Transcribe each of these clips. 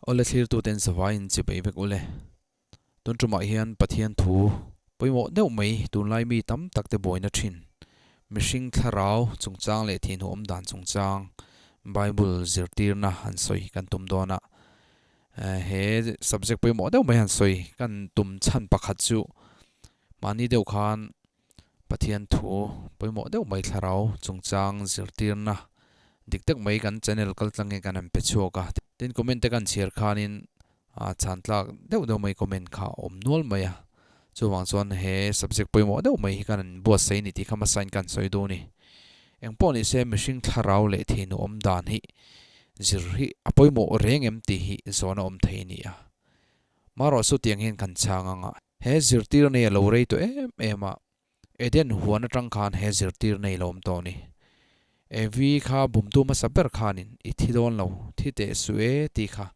Awle thlirtuten zavaiin chipei vek ule. Tun tumah hian Pathian thu pawimawh deuh mai tunlai mi tam tak te buaina thin, mihring thlarau chungchang leh thihnuh awm dan chungchang Bible zirtirna han sawi kan tum dawn a. He subject pawimawh deuh mai han sawi kan tum chhan pakhat chu mahni deuh khan Pathian thu pawimawh deuh mai thlarau chungchang zirtirna dik tak mai kan channel kal tlang hi kan han pe chhuak a, tin comment te kan chhiar khanin chhan tlak deuh deuh mai comment kha a awm nual mai a, chuvang chuan he subject pawimawh deuh mai hi kan han buatsaih a ni tih kha hmasain kan sawi duh a ni. Engpawh ni se mihring thlarau leh thihnu awm dan hi zir hi a pawimawh reng em tih hi zawn a awm thei a ni a, marawh chu tiang hian kan chhang ang a. He zirtir nei a lo rei tawh em em a, Eden huan atang khan he zirtir nei lo awm tawh a ni. Evi kha bumtu hmasa ber khanin i thi dawn lo, thi teh suh e tih kha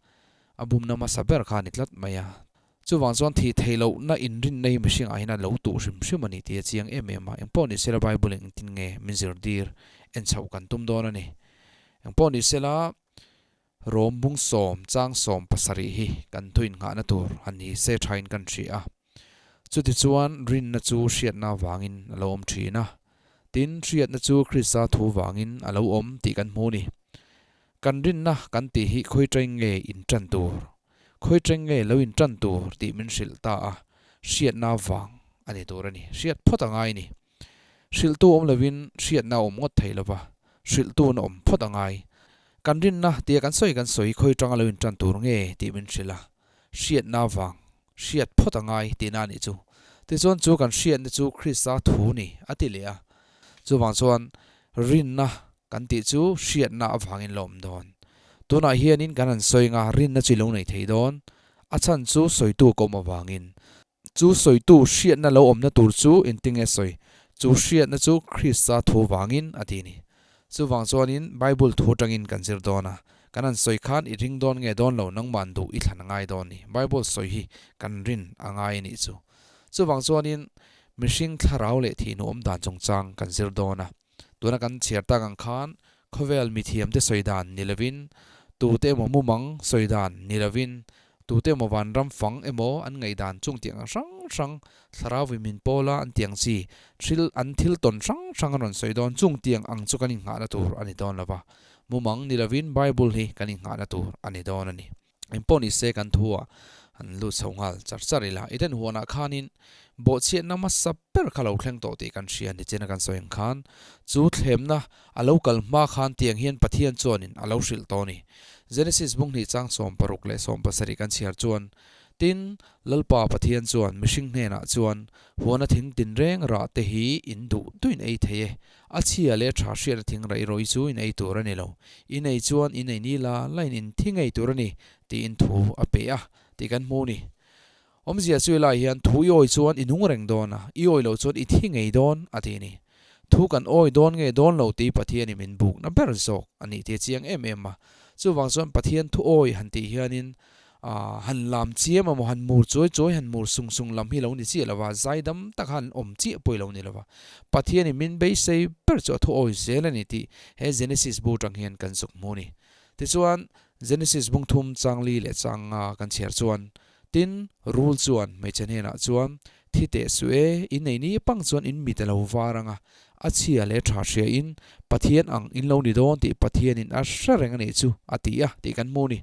a bumna hmasa ber kha a ni tlat mai a. Chuvang chuan thih theih lohna inrinna hi mihring ah hian a lo tuh hrim hrim a ni tih a chiang em em a. Engpawh ni sela Bible in engtin nge min zirtir en chhoh kan tum dawn a ni. Engpawh ni sela Rawm bung sawm chang 17 hi kan thuin nghahna tur a ni se thain kan hria a. Chutichuan rinna chu hriatna vangin a lo awm thin a, tin hriatna chu Krista thu vangin a lo awm tih kan hmu ni. Kan rinna kan tih hi khawi teng nge in tan tur, khawi teng nge lo in tan tur tih min hrilh ta a, hriatna vang a ni tur a ni. Hriat phawt a ngai ni. Hrilhtu awm lovin hriatna a awm ngawt thei lova, hrilhtu'n a awm phawt a ngai. Kan rinna tia kan sawi kan sawi khawi tanga lo intan tur nge tih min hrilh a, hriatna vang, hriat phawt a ngai tihna a nih chu. Tichuan chu kan hriatna chu Krista thu ni a ti leh a. Chuvang chuan rinna kan tih chu hriatna avangin la awm dawn. Tunah hianin kan han sawi anga rinna chu i lo nei thei dawn, a chhan chu sawitu ka awm avangin. Chu sawitu hriatna lo awmna tur chu engtinge sawi? Chu hriatna chu Krista thu vangin a ti a ni. Chuvang chuanin Bible thu atangin kan zir dawn a, kan han sawi khan i ring dawn nge dawn lo nangmah duh i thlan a ngai dawn ni. Bible sawi hi kan rin a ngai a nih chu. Chuvang chuanin mihring thlarau leh thihnu awm dan chungchang kan zir dawn a. Tuna kan chhiar tak ang khan khawvel mithiamte sawi dan ni lovin, tute emaw mumang sawi dan ni lovin, tute emaw vanram fang emaw an ngaihdan chung tiang ang hrang hrang, thlarau in min pawl a an tiang chi, thil an thil tawn hrang hrang an rawn sawi dawn chung tiang ang chu kan inngahna tur a ni dawn lova, mumang ni lovin Bible hi kan inngahna tur a ni dawn a ni. Engpawh ni se kan thu ah han lut chho nghal char char ila. Eden huanah khanin bawhchhiatna hmasa ber kha lo thleng tawh tih kan hria ni chena kan sawi ang khan chu thlemna a lo kal hma khan tiang hian Pathian chuanin a lo hrilh tawh a ni. Genesis bung hnih chang 60 leh 70 kan chhiar chuan Tin, Lalpa Pathian chuan mihring hnenah chuan huana thing tinreng rah te hi in duh duhin ei thei e. A chhia leh tha hriatna thing raih rawih chu in ei tur a ni lo. In ei chuan in ei ni la, la in in thi ngei tur a ni, tiin thu a pe a, tih kan hmu ni. Awmzia chu helai hian thu i awi chuan i nung reng dawn a, i awi loh chuan i thi ngei dawn, a ti ni. Thu kan awi dawn nge dawn lo tih Pathianin min bukna ber zawk a nih tih a chiang em em a. Chuvang chuan Pathian thu awi han tih hianin Aaa, han lam chiam emaw, han mur chuai chuai, han mur sung sung lam hi lo ni chiah lova, zaidam taka han awm chiah pawh i lo ni lova. Pathianin min beisei ber chu a thu awi zel a ni tih he Genesis bu atang hian kan zuk hmu a ni. Tichuan, Genesis bung thum chang li leh chang nga kan chhiar chuan, Tin, rul chuan hmeichhe hnenah chuan, Thi teh suh e, in nei ni pang chuan in mit a lo var ang a, a chhia leh tha hria in Pathian ang in lo ni dawn tih Pathianin a hre reng a nih chu, a ti a tih kan hmu a ni.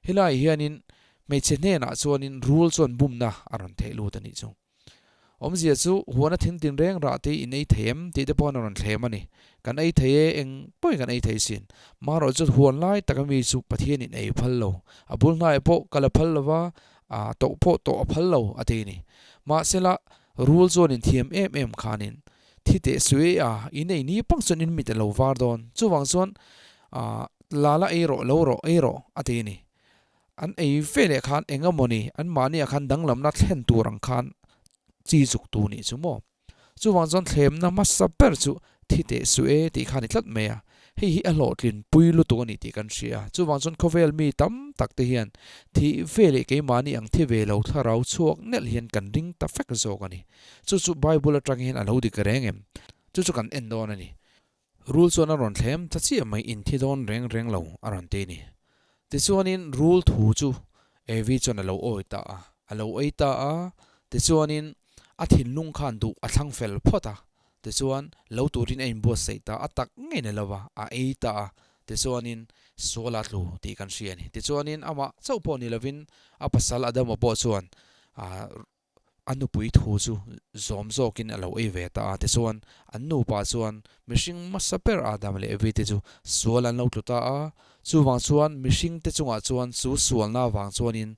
Helaiah hianin hmeichhe hnenah chuanin rul chuan bumna a rawn theih lut a nih chu. Awmzia chu huana thing tinreng rah te in ei thei em tih te pawhin a rawn thlem a ni. Kan ei thei e, eng pawhin kan ei thei sin. Marawh chu huan lai taka mi chu Pathianin ei phal lo. A bul hnaiah pawh kal a phal lova, aa tawh pawh tawh a phal lo a ti a ni. Mahsela rul chuan in thiam em em khanin thi teh suih a, in ei ni pang chuan in mit a lo var dawn. Chuvang chuan aa lala ei rawh, lo rawh, ei rawh a ti a ni. An ei ve leh khan eng emaw ni, anmahniah khan danglamna thlen tur ang khan chi zuk tu nih chu maw. Chuvang chuan thlemna hmasa ber chu thi teh suh e tih kha a ni tlat mai a, hei hi a hlawhtlin pui lutuk a ni tih kan hria. Chuvang chuan khawvel mi tam tak te hian thih ve leh keimahni ang thi ve lo thlarau chhuak nelh hian kan ring ta fek zawk a ni. Chu chu Bible atang hian a lo dik reng em? Chu chu kan en dawn a ni. Rul chuan a rawn thlem ta chiah mai, in thi dawn reng reng lo a rawn ti a ni. Tichuanin rul thu chu Evi chuan a lo awi ta a, a lo ei ta a, tichuanin a thinlung khan duh a thlang fel phawt a, tichuan lo turin a inbuatsaih ta, a tak ngei ni lo va, a ei ta a, tichuanin sual a tlu tih kan hria a ni. Tichuanin amah chauh pawh ni lovin a pasal Adama pawh chuan a nupui thu chu zawm zawkin a lo ei ve ta a, tichuan an nupa chuan mihring hmasa ber Adam leh Evi te chu sual an lo tlu ta a, chuvang chuan mihring te chungah chuan chu sualna avang chuanin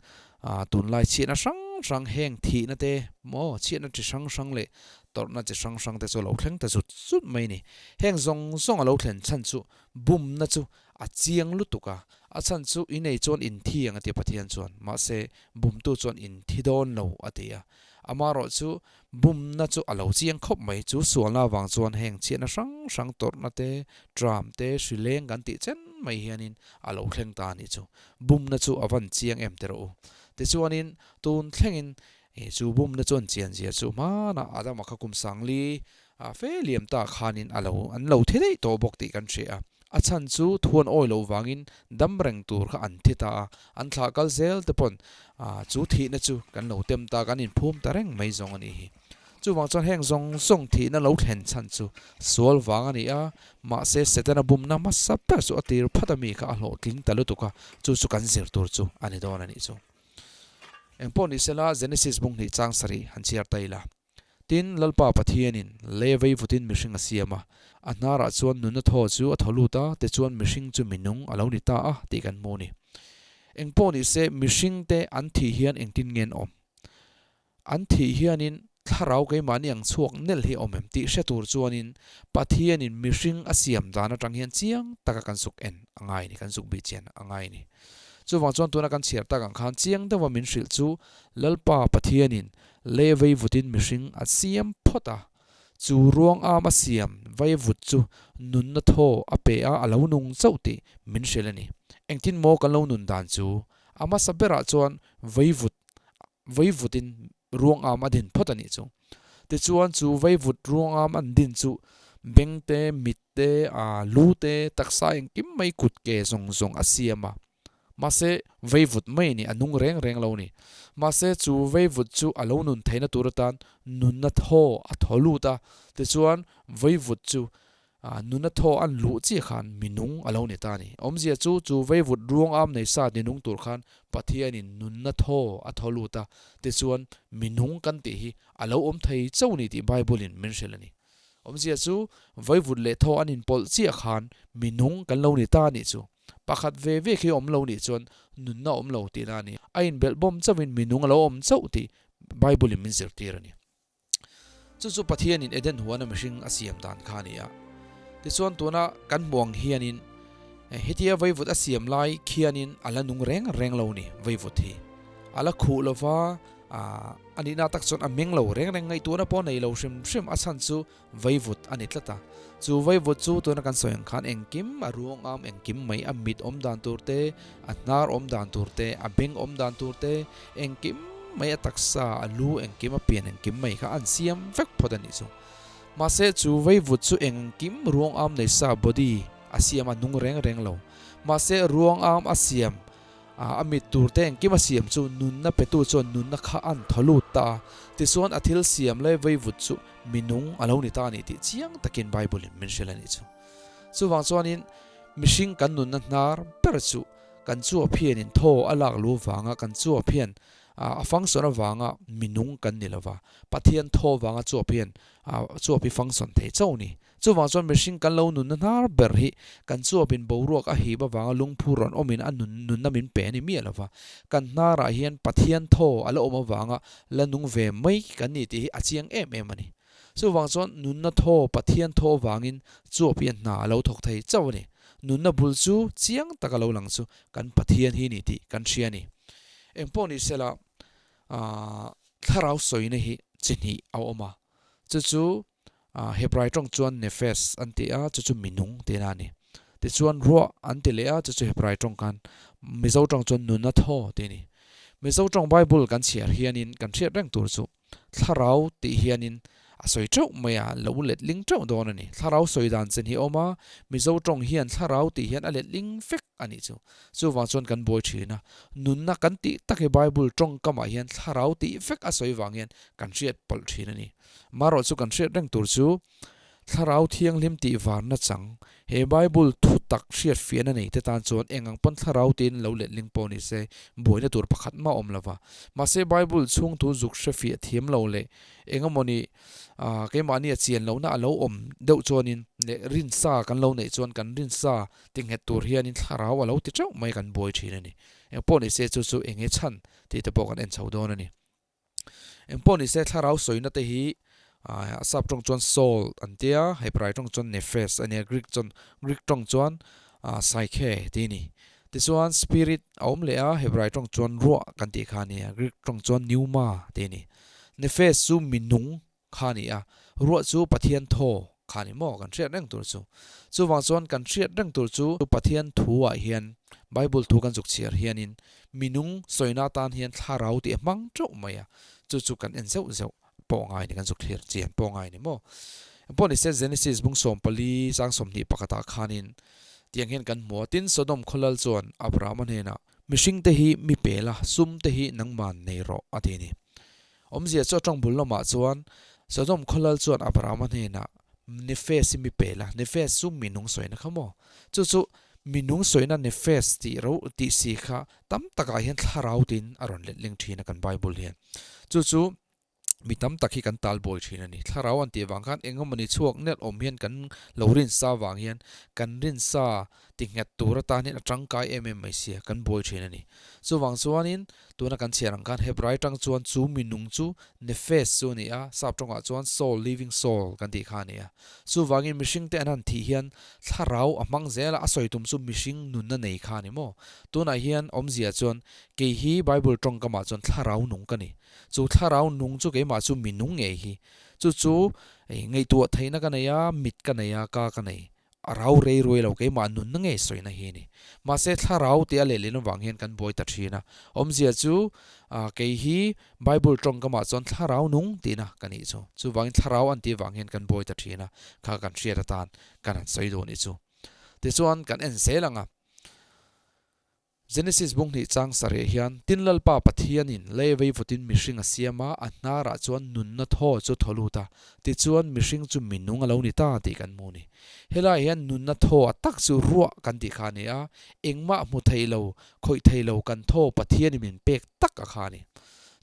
tunlai chhiatna hrang hrang heng thihna te maw chhiatna chi hrang hrang leh tawrhna chi hrang hrang te chu a lo thleng ta zut zut mai a ni. Heng zawng zawng a lo thlen chhan chu bumna chu a chiang lutuk a, a chhan chu i nei chuan in thi ang a ti Pathian chuan, mahse bumtu chuan in thi dawn lo a ti a. Amaherawh chu bumna chu a lo chiang khawp mai, chu sualna avang chuan heng chhiatna hrang hrang tawrhna te, tram te, hrileng kan tih chen mai hianin a lo thleng ta a nih chu. Bumna chu a van chiang em teh rawh u. Tichuanin tun thlengin chu bumna chuan chian zia chu hmanah Adama kha kum sangli A fe liam ta khanin a lo an lo thi daih tawh bawk tih kan hria a. A chhan chu thuan awi loh vangin dam reng tur kha an thi ta a, an thlah kal zel te pawn chu thihna chu kan lo tem ta, kan inphum ta reng mai zawng a nih hi. Chuvang chuan heng zawng zawng thihna lo thlen chhan chu sual vang a ni a, mahse Setana bumna hmasa ber chu a tir phat a mi kha a hlawhtling ta lutuk a, chu chu kan zir tur chu a ni dawn a nih chu. Engpawh ni sela Genesis bung hnih chang sarih han chhiar ta ila. Tin, Lalpa Pathianin lei vei vutin mihring a siam a, a hnarah chuan nunna thaw chu a thaw lut a, tichuan mihring chu minung a lo ni ta a tih kan hmu a ni. Engpawh ni se, mihringte an thih hian engtin nge an awm? An thih hianin thlarau keimahni ang chhuak nel hi a awm em tih hre tur chuanin Pathianin mihring a siam dan atang hian chiang taka kan zuk en a ngai a ni, kan zuk bih chian a ngai a ni. Chuvang chuan tuna kan chhiar tak ang khan chiang deuha min hrilh chu Lalpa Pathianin Lei veivutin mihring a siam phawt a, chu ruang am a siam vaivut chu nunna thaw a pe a, a lo nung chauh tih min hrilh a ni. Engtin maw kan lo nun dan chu? A hmasa berah chuan vaivut veivutin ruang am a din phawt a nih chu. Tichuan chu vaivut ruang am an din chu beng te, mit te, lu te, taksa engkim mai kut ke zawng zawng a siam a. Mahse, veivut mai a ni, a nung reng reng lo a ni. Mahse, chu veivut chu a lo nun theihna tur atan nunna thaw a thaw lut a, tichuan veivut chu nunna thaw an luh chiah khan mi nung a lo ni ta a ni. Awmzia chu, chu veivut ruang am nei sa ni nung tur khan Pathianin nunna thaw a thaw lut a, tichuan mi nung kan tih hi a lo awm thei chauh a ni tih Bible-in min hrilh a ni. Awmzia chu, veivut leh thaw an inpawlh chiah khan mi nung kan lo ni ta a nih chu. Pakhat ve ve khi awm lo nih chuan nunna awm lo tihna a ni. A inbelh bawm chauhin mi nung a lo awm chauh tih Bible-in min zirtir a ni. Chu chu Pathianin Eden huana mihring a siam dan kha a ni a. Tichuan tuna kan hmuh ang hianin hetia vaivut a siam lai khianin a la nung reng reng lo ni vaivut hi. A la khuh lova, a nihna tak chuan a meng lo reng reng ngaihtuahna pawh a nei lo hrim hrim a chhan chu Vaivut a ni tlat a. Chu vaivut chu tuna kan sawi ang khan engkim a ruang am engkim mai, a mit awm dan tur te, a hnar awm dan tur te, a beng awm dan tur te, engkim mai a taksa, a lu engkim, a pian engkim mai kha an siam vek phawt a nih chu. Mahse chu vaivut chu engkim ruang am nei sa, body, a siam a nung reng reng lo. Mahse ruang am a siam A mit tur te engkim a siam chu nunna petu chuan nunna kha an thaw lut ta a, tichuan a thil siam leh veivut chu mi nung a lo ni ta a ni tih chiang takin Bible in min hrilh a nih chu. Chuvang chuanin mihring kan nunna hnar ber chu kan chuap hianin thaw a lak lu vanga kan chuap hian a function avanga mi nung kan ni lova, Pathian thaw vanga chuap hian chuap hi function thei chauh a ni. Chuvang chuan mihring kan lo nunna hnar ber hi kan chuapin boruak a hip avanga lungphu rawn awmin a nun nunna min pe a ni miah lova. Kan hnarah hian Pathian thaw a la awm avanga la nung ve mai kan ni tih hi a chiang em em a ni. Chuvang chuan nunna thaw Pathian thaw avangin chuap hian hna a lo thawk thei chauh a ni. Nunna bul chu chiang taka lo lang chu kan Pathian hi ni tih kan hria a ni. Engpawh ni sela thlarau sawina hi chi hnih a awm a, chu chu Hebrai tawng chuan nefesh an ti a, chu chu minung tihna a ni. Tichuan ruah an ti leh a, chu chu Hebrai tawng khan Mizo tawng chuan nuna thaw tih a ni. Mizo tawng Bible kan chhiar hianin kan hriat reng tur chu thlarau tih hianin A sawi teuh mai a, lo letling teuh dawn a ni. Thlarau sawi dan chen hi a awm a, Mizo tawng hian thlarau tih hian a letling vek a nih chu. Chuvang chuan kan buai thin a, nunna kan tih tak hi Bible tawngkamah hian thlarau tih vek a sawi vang hian kan hriat pawlh thin a ni. Marawh chu kan hriat reng tur chu Thlarau Thianghlim tih varna chang, he Bible thu tak hriat fiahna nei te tan chuan eng ang pawn thlarau tiin lo letling pawh ni se, buaina tur pakhat mah awm lo va. Mahse Bible chhung thu zuk hre fiah thiam lo leh eng emawni keimahni a chian lohna a lo awm deuh chuanin leh rinsa kan lo neih chuan kan rinsa ti nghet tur hianin thlarau a lo ti teuh mai kan buai thin a ni. Eng pawh ni se chu chu eng nge chhan tih te pawh kan en chho dawn a ni. Eng pawh ni se thlarau sawina te hi a sap tawng chuan soul an tia, Hebrai tawng chuan nephesh a nia, Greek chuan Greek tawng chuan psyche tih a ni. Tichuan spirit a awm leh a, Hebrai tawng chuan ruah kan tih kha a nia, Greek tawng chuan pneuma tih a ni. Nephesh chu minung kha a ni a, ruah chu Pathian thaw kha a ni maw kan hriat reng tur chu. Chuvang chuan kan hriat reng tur chu Pathian thu ah hian Bible thu kan zuk chhiar hianin minung sawina atan hian thlarau tih a hmang teuh mai a, chu chu kan en zeuh zeuh pawh ngai ni kan zuk thlir chian pawh ngai ni maw. Engpawh nise Genesis bung 14 chang 21 ah khanin tiang hian kan hmu a, tin Sodom khawlal chuan Abrahama hnenah mihring te hi mi pel a, sum te hi nangman nei rawh a ti a ni. Awmzia chu a tawng bul lamah chuan Sodom khawlal chuan Abrahama hnenah Nefes hi mi pe la, Nefes chu minung sawina kha maw? Chu chu minung sawina Nefes tih ro tih si kha tam takah hian thlarau tiin a rawn letling thin a kan Bible hian. Chu chu mi tam tak hi kan tal buai thin a ni. Thlarau an tih avang khan eng emawni chhuak nelh awm hian kan lo rinsa avang hian kan rinsa ti nghet tur atan hian a tangkai em em mai sia kan buai thin a ni. Chuvang chuanin Tuna kan chhiar ang khan Hebrai tang chuan chu minung chu Nephesh chu a ni a, Sap tawngah chuan soul, living soul, kan tih kha a ni a. Chuvangin mihringte an han thih hian thlarau a hmang zel a, a sawi tum chu mihring nunna nei kha a ni maw? Tunah hian awmzia chuan kei hi Bible tawngkamah chuan thlarau nung ka ni. Chu thlarau nung chu keimah chu minung ngei hi. Chu chu ngaihtuah theihna ka nei a, mit ka nei a, ka ka nei. A rau rei ruai lo keimah nunna ngei sawina hi a ni. Mahse thlarau tih a lehlin avang hian kan buai ta thin a. Awmzia chu kei hi Bible tawngkamah chuan thlarau nung tihna ka nih chu. Chuvangin thlarau an tih avang hian kan buai ta thin a, kha kan hriat atan kan han sawi duh a nih chu. Tichuan kan en zel ang a. Genesis bung hnih chang sarih hian, Tin Lalpa Pathianin lei veivutin mihring a siam a, a hnarah chuan nunna thaw chu thaw lut a, tichuan mihring chu minung a lo ni ta tih kan hmu a ni. Helaiah hian nunna thaw a tak chu ruah kan tih kha a ni a, engmah hmu thei lo, khawih thei lo kan thaw Pathianin min pek tak a kha a ni.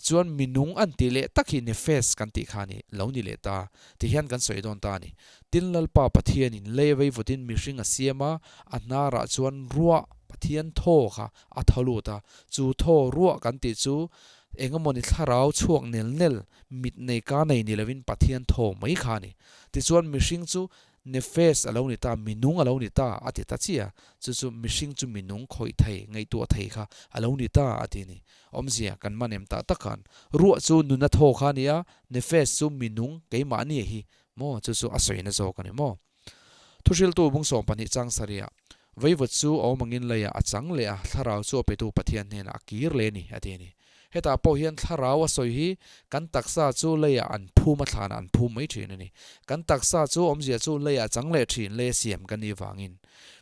Chuan minung an tih leh tak hi Nephesh kan tih kha a ni, lo ni leh ta, ti hian kan sawi dawn ta a ni. Tin Lalpa Pathianin lei veivutin mihring a siam a, a hnarah chuan ruah Pathian thaw kha a thaw lut a, chu thaw ruah kan tih chu eng emawni thlarau chhuak nel nel, mit nei ka nei ni lovin Pathian thaw mai kha a ni. Tichuan mihring chu Nephesh a lo ni ta, minung a lo ni ta a ti ta chiah a, chu chu mihring chu minung khawih thei, ngaihtuah thei kha a lo ni ta a ti a ni. Awmzia kan man em tah tak khan ruah chu nuna thaw kha a ni a, Nephesh chu minung keimahni hi maw chu chu a sawina zawk a ni maw. Thuhriltu bung 12 chang sarih ah, Veivawt chu a awm angin leiah a chang leh a, thlarau chu a petu Pathian hnenah a kir leh a ni, a ti a ni. Hetah pawh hian thlarau a sawi hi kan taksa chu leiah an phum a thlanah an phum mai thin a ni. Kan taksa chu awmzia chu leiah a chang leh thin, lei a siam kan nih vangin.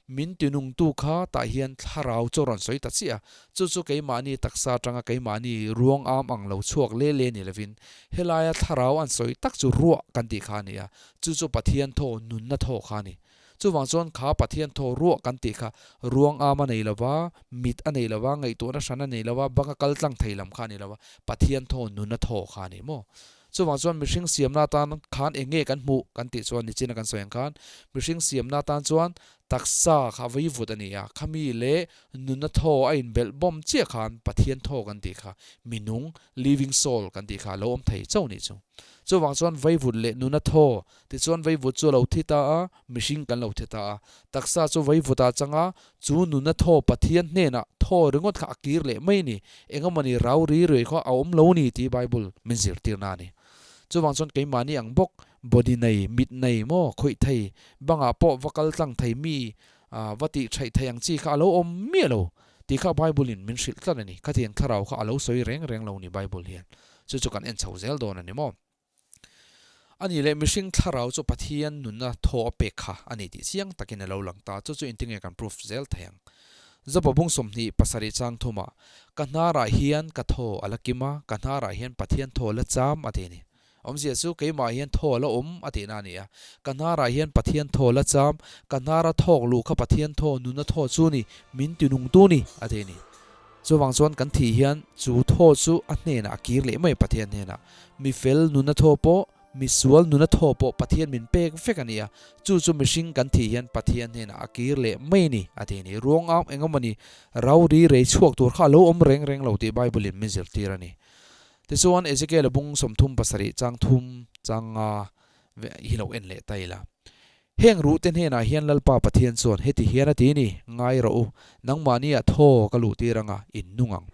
Min tinungtu kha tah hian thlarau chu a rawn sawi ta chiah a, chu chu keimahni taksa atanga keimahni ruang am ang lo chhuak le le ni lovin helaia thlarau an sawi tak chu ruah kan tih kha a ni a, Chu chu Pathian thaw, nunna thaw kha a ni. Chuvang chuan kha Pathian thaw ruah kan tih kha ruang am a nei lo va, mit a nei lo va, ngaihtuahna hran a nei lo va, bang a kal tlang thei lam kha a ni lo va, Pathian thaw, nunna thaw kha a ni maw? Chuvang chuan mihring siamna atan khan eng nge kan hmuh kan tih chuan nichina kan sawi ang khan mihring siamna atan chuan taksa kha vaivut a ni a, khami leh nunna thaw a inbelh bawm chiah khan Pathian thaw kan tih kha minung, living soul, kan tih kha a lo awm thei chauh nih chu. Chuvang chuan vaivut leh nuna thaw tichuan vaivut chu a lo thi ta a, mihring kan lo thi ta a. Taksa chu vaivut ah chang a, chu nuna thaw Pathian hnenah thaw ringawt kha a kir leh mai a ni. Engemawni rau ri rui kha a awm lo ni tih Bible min zirtirna a ni. Chuvang chuan keimahni ang bawk, body nei, mit nei maw, khawih thei, bangah pawh va kal tlang thei mi, va tih theih thei ang chi kha a lo awm miah lo tih kha Bible in min hrilh tlat a ni. Khatiang thlarau kha a lo sawi reng reng lo ni Bible hian. Chu chu kan en chho zel dawn a ni maw? A nih leh mihring thlarau chu Pathian nunna thaw a pek kha a ni tih chiang takin a lo lang ta. Chu chu engtinge kan proof zel thei ang? Joba bung 20 pasarih chang thumah, Ka hnarah hian ka thaw a la kim a, ka hnarah hian Pathian thaw a la cham a ti a ni. Awmzia chu keimah hian thaw a la awm a tihna a ni a. Ka hnarah hian Pathian thaw a la cham, ka hnara thawk luh kha Pathian thaw, nunna thaw chu ni, min tinungtu ni a ti a ni. Chuvang chuan kan thih hian chu thaw chu a hnenah a kir leh mai Pathian hnenah. Mi fel nuna thaw pawh, mi sual nuna thaw pawh Pathian min pek vek a ni a, chu chu mihring kan thih hian Pathian hnenah a kir leh mai a ni a ti a ni. Ruang am eng emaw ni rau ri rei chhuak tur kha a lo awm reng reng lo tih Bible in min zirtir a ni. Tichuan Ezekiel-a bung 37 chang thum chang nga hi lo en leh ta ila. Heng ruhte hnenah hian Lalpa Pathian chuan heti hian a ti ni, Ngai rawh u, nangmahniah thaw ka luh tir anga in nung ang.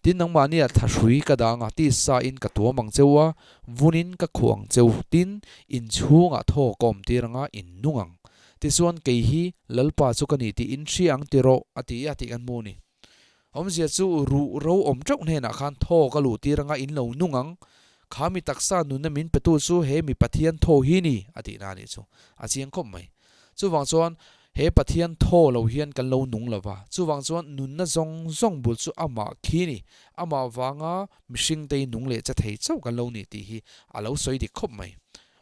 Tin, nangmahniah thlahrui ka dah anga tisa in ka tuam ang che u a, vunin ka khuh ang che u. Tin, in chhungah thaw ka awm tir anga in nung ang. Tichuan, kei hi Lalpa chu ka ni tih in hria ang ti rawh, a ti a tih kan hmu a ni. Awmzia chu ruh ro awm teuh hnenah khan thaw ka luh tir anga in lo nung ang. Kha mi taksa nunna min petu chu he mi Pathian thaw hi ni, a tihna a nih chu. A chiang khawp mai. Chuvang chuan he Pathian thaw lo hian kan lo nung lo va. Chuvang chuan nunna zawng zawng bul chu amah khi ni. Amah vanga mihringte hi nung leh che thei chauh kan lo ni tih hi a lo sawi dik khawp mai.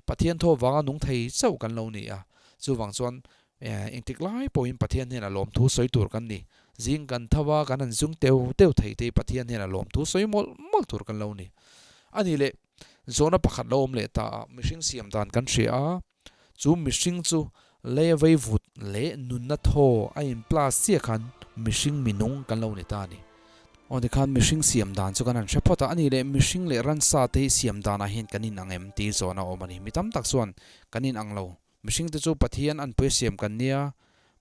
Pathian thaw vanga nung thei chauh kan lo ni a. Chuvang chuan Engtik lai pawhin Pathian hnenah lawmthu sawi tur kan ni. Zing kan tho a, kan han zung teu teu thei te hi Pathian hnenah lawmthu sawi mawlh mawlh tur kan lo ni. A nih leh, zawhna pakhat lo awm leh ta a, mihring siam dan kan hria a, chu mihring chu lei a vei vut leh nunna thaw a in plus chiah khan mihring minung kan lo ni ta a ni. Aw tikhan mihring siam dan chu kan han hre phawt a, a nih leh mihring leh ransa te hi siam danah hian kan inang em tih zawhna a awm a ni. Mi tam tak chuan kan inang lo. Mihringte chu Pathian an pui siam kan nia,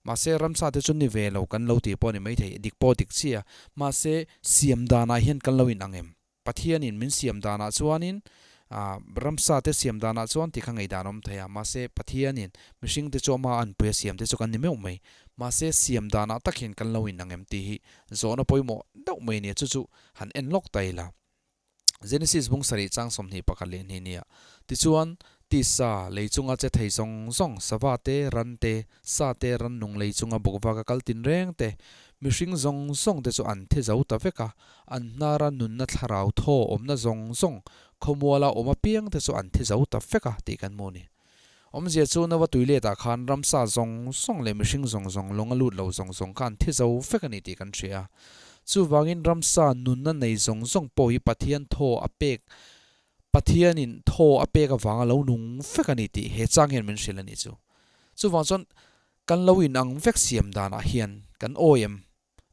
mahse ramsate chu ni ve lo kan lo tih pawh a ni maithei, dik pawh dik chiah. Mahse siam danah hian kan lo inang em? Pathianin min siam danah chuanin ramsate siam danah chuan tih kha ngaihdan a awm thei a, mahse Pathianin mihringte chu ama an pui a siamte chu kan ni meuh mai. Mahse siam danah tak hian kan lo inang em tih hi zawhna pawimawh deuh mai a nia, chu chu han en lawk ta ila. Genesis bung sarih chang 21 leh hnih nia. Tichuan, tisa, lei chunga che thei zawng zawng, sava te, ran te, sa te, rannung lei chunga bawkvaka kal tinreng te, mihring zawng zawng te chu an thi zo ta vek a, an hnara nunna thlarau thaw awmna zawng zawng, khawmuala awm apiang te chu an thi zo ta vek a tih kan hmu a ni. Awmzia chu Nova tuiletah khan ramsa zawng zawng leh mihring zawng zawng lawng a lut lo zawng zawng kha an thi zo vek a ni tih kan hria a. Chuvangin ramsa nunna nei zawng zawng pawh hi Pathian thaw a pek, Pathianin thaw a pek avanga lo nung vek a ni tih he chang hian min hrilh a nih chu. Chuvang chuan kan lo inang vek siam danah hian kan awi em?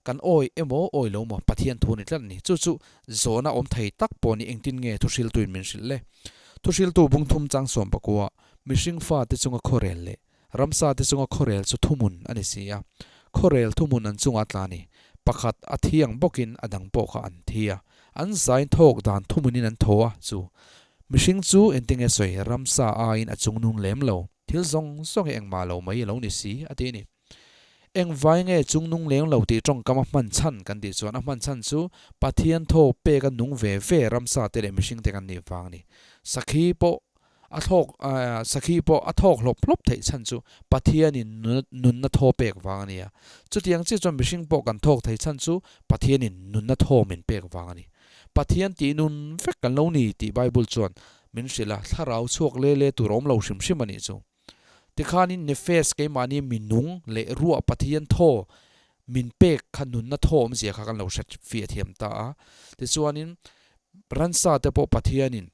Kan awi emaw awi lo maw Pathian thu a ni tlat a ni. Chu chu zawhna awm thei tak pawh ni engtin nge thuhriltuin min hrilh le? Thuhriltu bungthum chang 10 mihring fate chunga khawrel leh ramsa te chunga khawrel chu thuhmun a ni si a. Khawrel thuhmun an chunga tla a ni. Pakhat a thi ang bawkin a dang pawh kha an thi a. An zain thawk dan thuhmunin an thaw a chu. Mihring chu engtinge sawi ramsa aiin a chungnung lem lo. Thil zawng zawng hi engmah lo mai a lo ni si a ti a ni. Eng vai nge chungnung leng lo tih tawngkam a hman chhan kan tih chuan a hman chhan chu Pathian thaw pek a nung ve ve ramsa te leh mihring te kan nih vang a ni. Sakhi pawh a thlawk sakhi pawh a thawk hlawp hlawp theih chhan chu Pathianin nunna thaw pek vang a ni a. Chutiang chiah chuan mihring pawh kan thawk thei chhan chu Pathianin nunna thaw min pek vang a ni. Pathian tih nun vek kan lo ni tih Bible chuan min hrilh a, thlarau chhuak le le tur a awm lo hrim hrim a nih chu. Tikhanin Nefesh keimahni mi nung leh ruah Pathian thaw min pek kha nunna thaw awmzia kha kan lo hre fiah thiam ta a. Tichuanin ransa te pawh Pathianin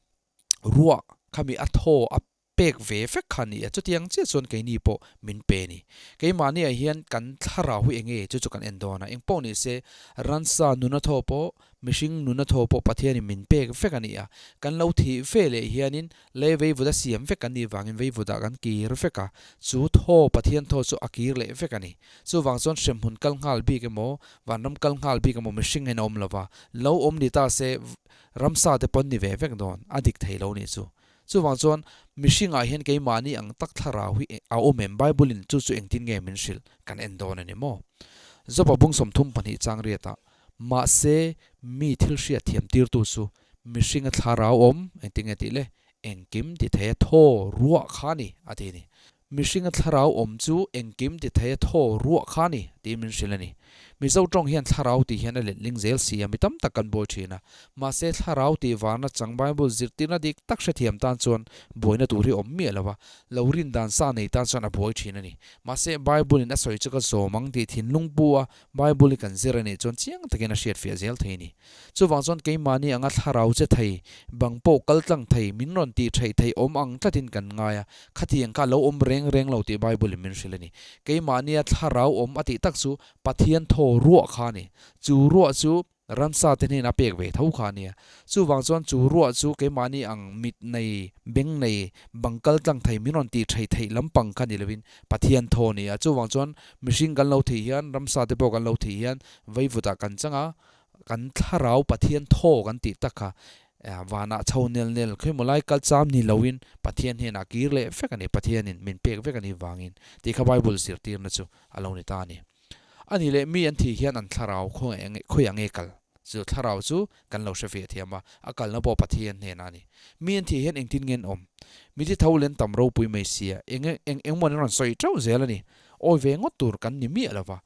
ruah khami a thaw a pek ve vek kha a ni a, chutiang chiah chuan keini pawh min pe a ni. Keimahniah hian kan thlarau hi enge chu chu kan en dawn a, engpawh ni se ransa nunna thaw pawh mihring nunna thaw pawh Pathianin min pek vek a ni a, kan lo thih ve leh hianin Lei veivut a siam vek an nih vangin veivutah kan kir vek a, chu thaw Pathian thaw chu a kir leh vek a ni. Chuvang chuan hremhmun kal nghal bik emaw, vanram kal nghal bik emaw mihring hian a awm lo va, lo awm ni ta se ramsa te pawn ni ve vek dawn, a dik thei lo nih chu. Chuvang chuan mihringah hian keimahni ang tak thlarau hi a awm em? Bible-in chu chu engtin nge min hrilh kan en dawn a ni maw? Joba bung 32 chang riatah, Mahse, mi thil hriat thiam tirtu chu mihringa thlarau awm, engtin nge tih le? Engkim ti thei a thaw ruah kha a ni, a ti a ni. Mihringa thlarau awm chu engkim ti thei a thaw ruah kha a ni, tiin min hrilh a ni. Mizo tawng hian thlarau tih hian a letling zel si a, mi tam tak kan buai thin a. Mahse, thlarau tih varna chang Bible zirtirna dik tak hrethiam tan chuan buaina tur hi awm miah lo a, lo rin dan sa nei tan chuan a buai thin a ni. Mahse, Bible-in a sawi chu ka zawm ang tih thinlung pu a, Bible hi kan zir a nih chuan chiang takin a hriatfiah zel thei a ni. Chuvang chuan keimahni anga thlarau che thei, bang pawh kal tlang thei, min rawn tih theih thei awm ang tlatin kan ngai a, khatiang kha a lo awm reng reng lo tih Bible in min hrilh a ni. Keimahnia thlarau awm a tih tak chu Pathian thaw ruah kha a ni. Chu ruah chu ramsa te hnenah pek ve tho kha a nia. Chuvang chuan chu ruah chu keimahni ang mit nei, beng nei, bang kal tlang thei, min rawn tih theih theih lampang kha ni lovin Pathian thaw a ni a. Chuvang chuan mihring kan lo thih hian, ramsa te pawh kan lo thih hian vaivutah kan chang a, kan thlarau Pathian thaw kan tih tak kha vanah chho nel nel khawimaw lai kal cham ni loin Pathian hnenah kir leh vek a ni, Pathianin min pek vek a nih vangin tih kha Bible zirtirna chu a lo ni ta a ni. A nih leh mi an thih hian an thlarau khawiah nge kal? Chu thlarau chu kan lo hre ve thiam a, a kalna pawh Pathian hnenah a ni. Mi an thih hian engtin nge an awm? Mithi tho len tam ropui mai sia, eng eng engmaw an rawn sawi teuh zel a ni. Awi ve ngawt tur kan ni miah lo va,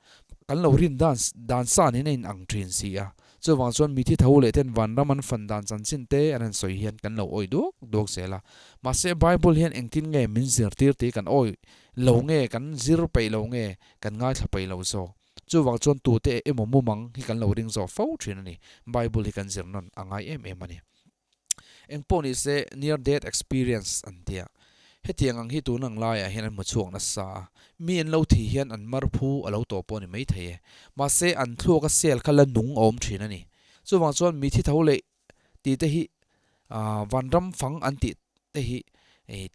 kan lo rin dan dan san in a in ang thin si a. Chuvang chuan mithi tho leh ten vanram an fan dan chanchin te an han sawi hian kan lo awi duak duak zel a. Mahse Bible hian engtin nge min zirtir tih kan awi lo nge, kan zir peih lo nge, kan ngaithla peih lo zawk. Chuvang chuan tute emaw mumang hi kan lo ring zawk fo thin a ni. Bible hi kan zir nawn a ngai em em a ni. Engpawh ni se near death experience an tia. Hetiang ang hi tun ang laiah hian an hmu chhuak nasa a. Mi an lo thih hian an mar phu a lo tawh pawh a ni maithei e. Mahse an thluaka cell kha la nung a awm thin a ni. Chuvang chuan mi thi tho leh tih te hi vanram fang an tih te hi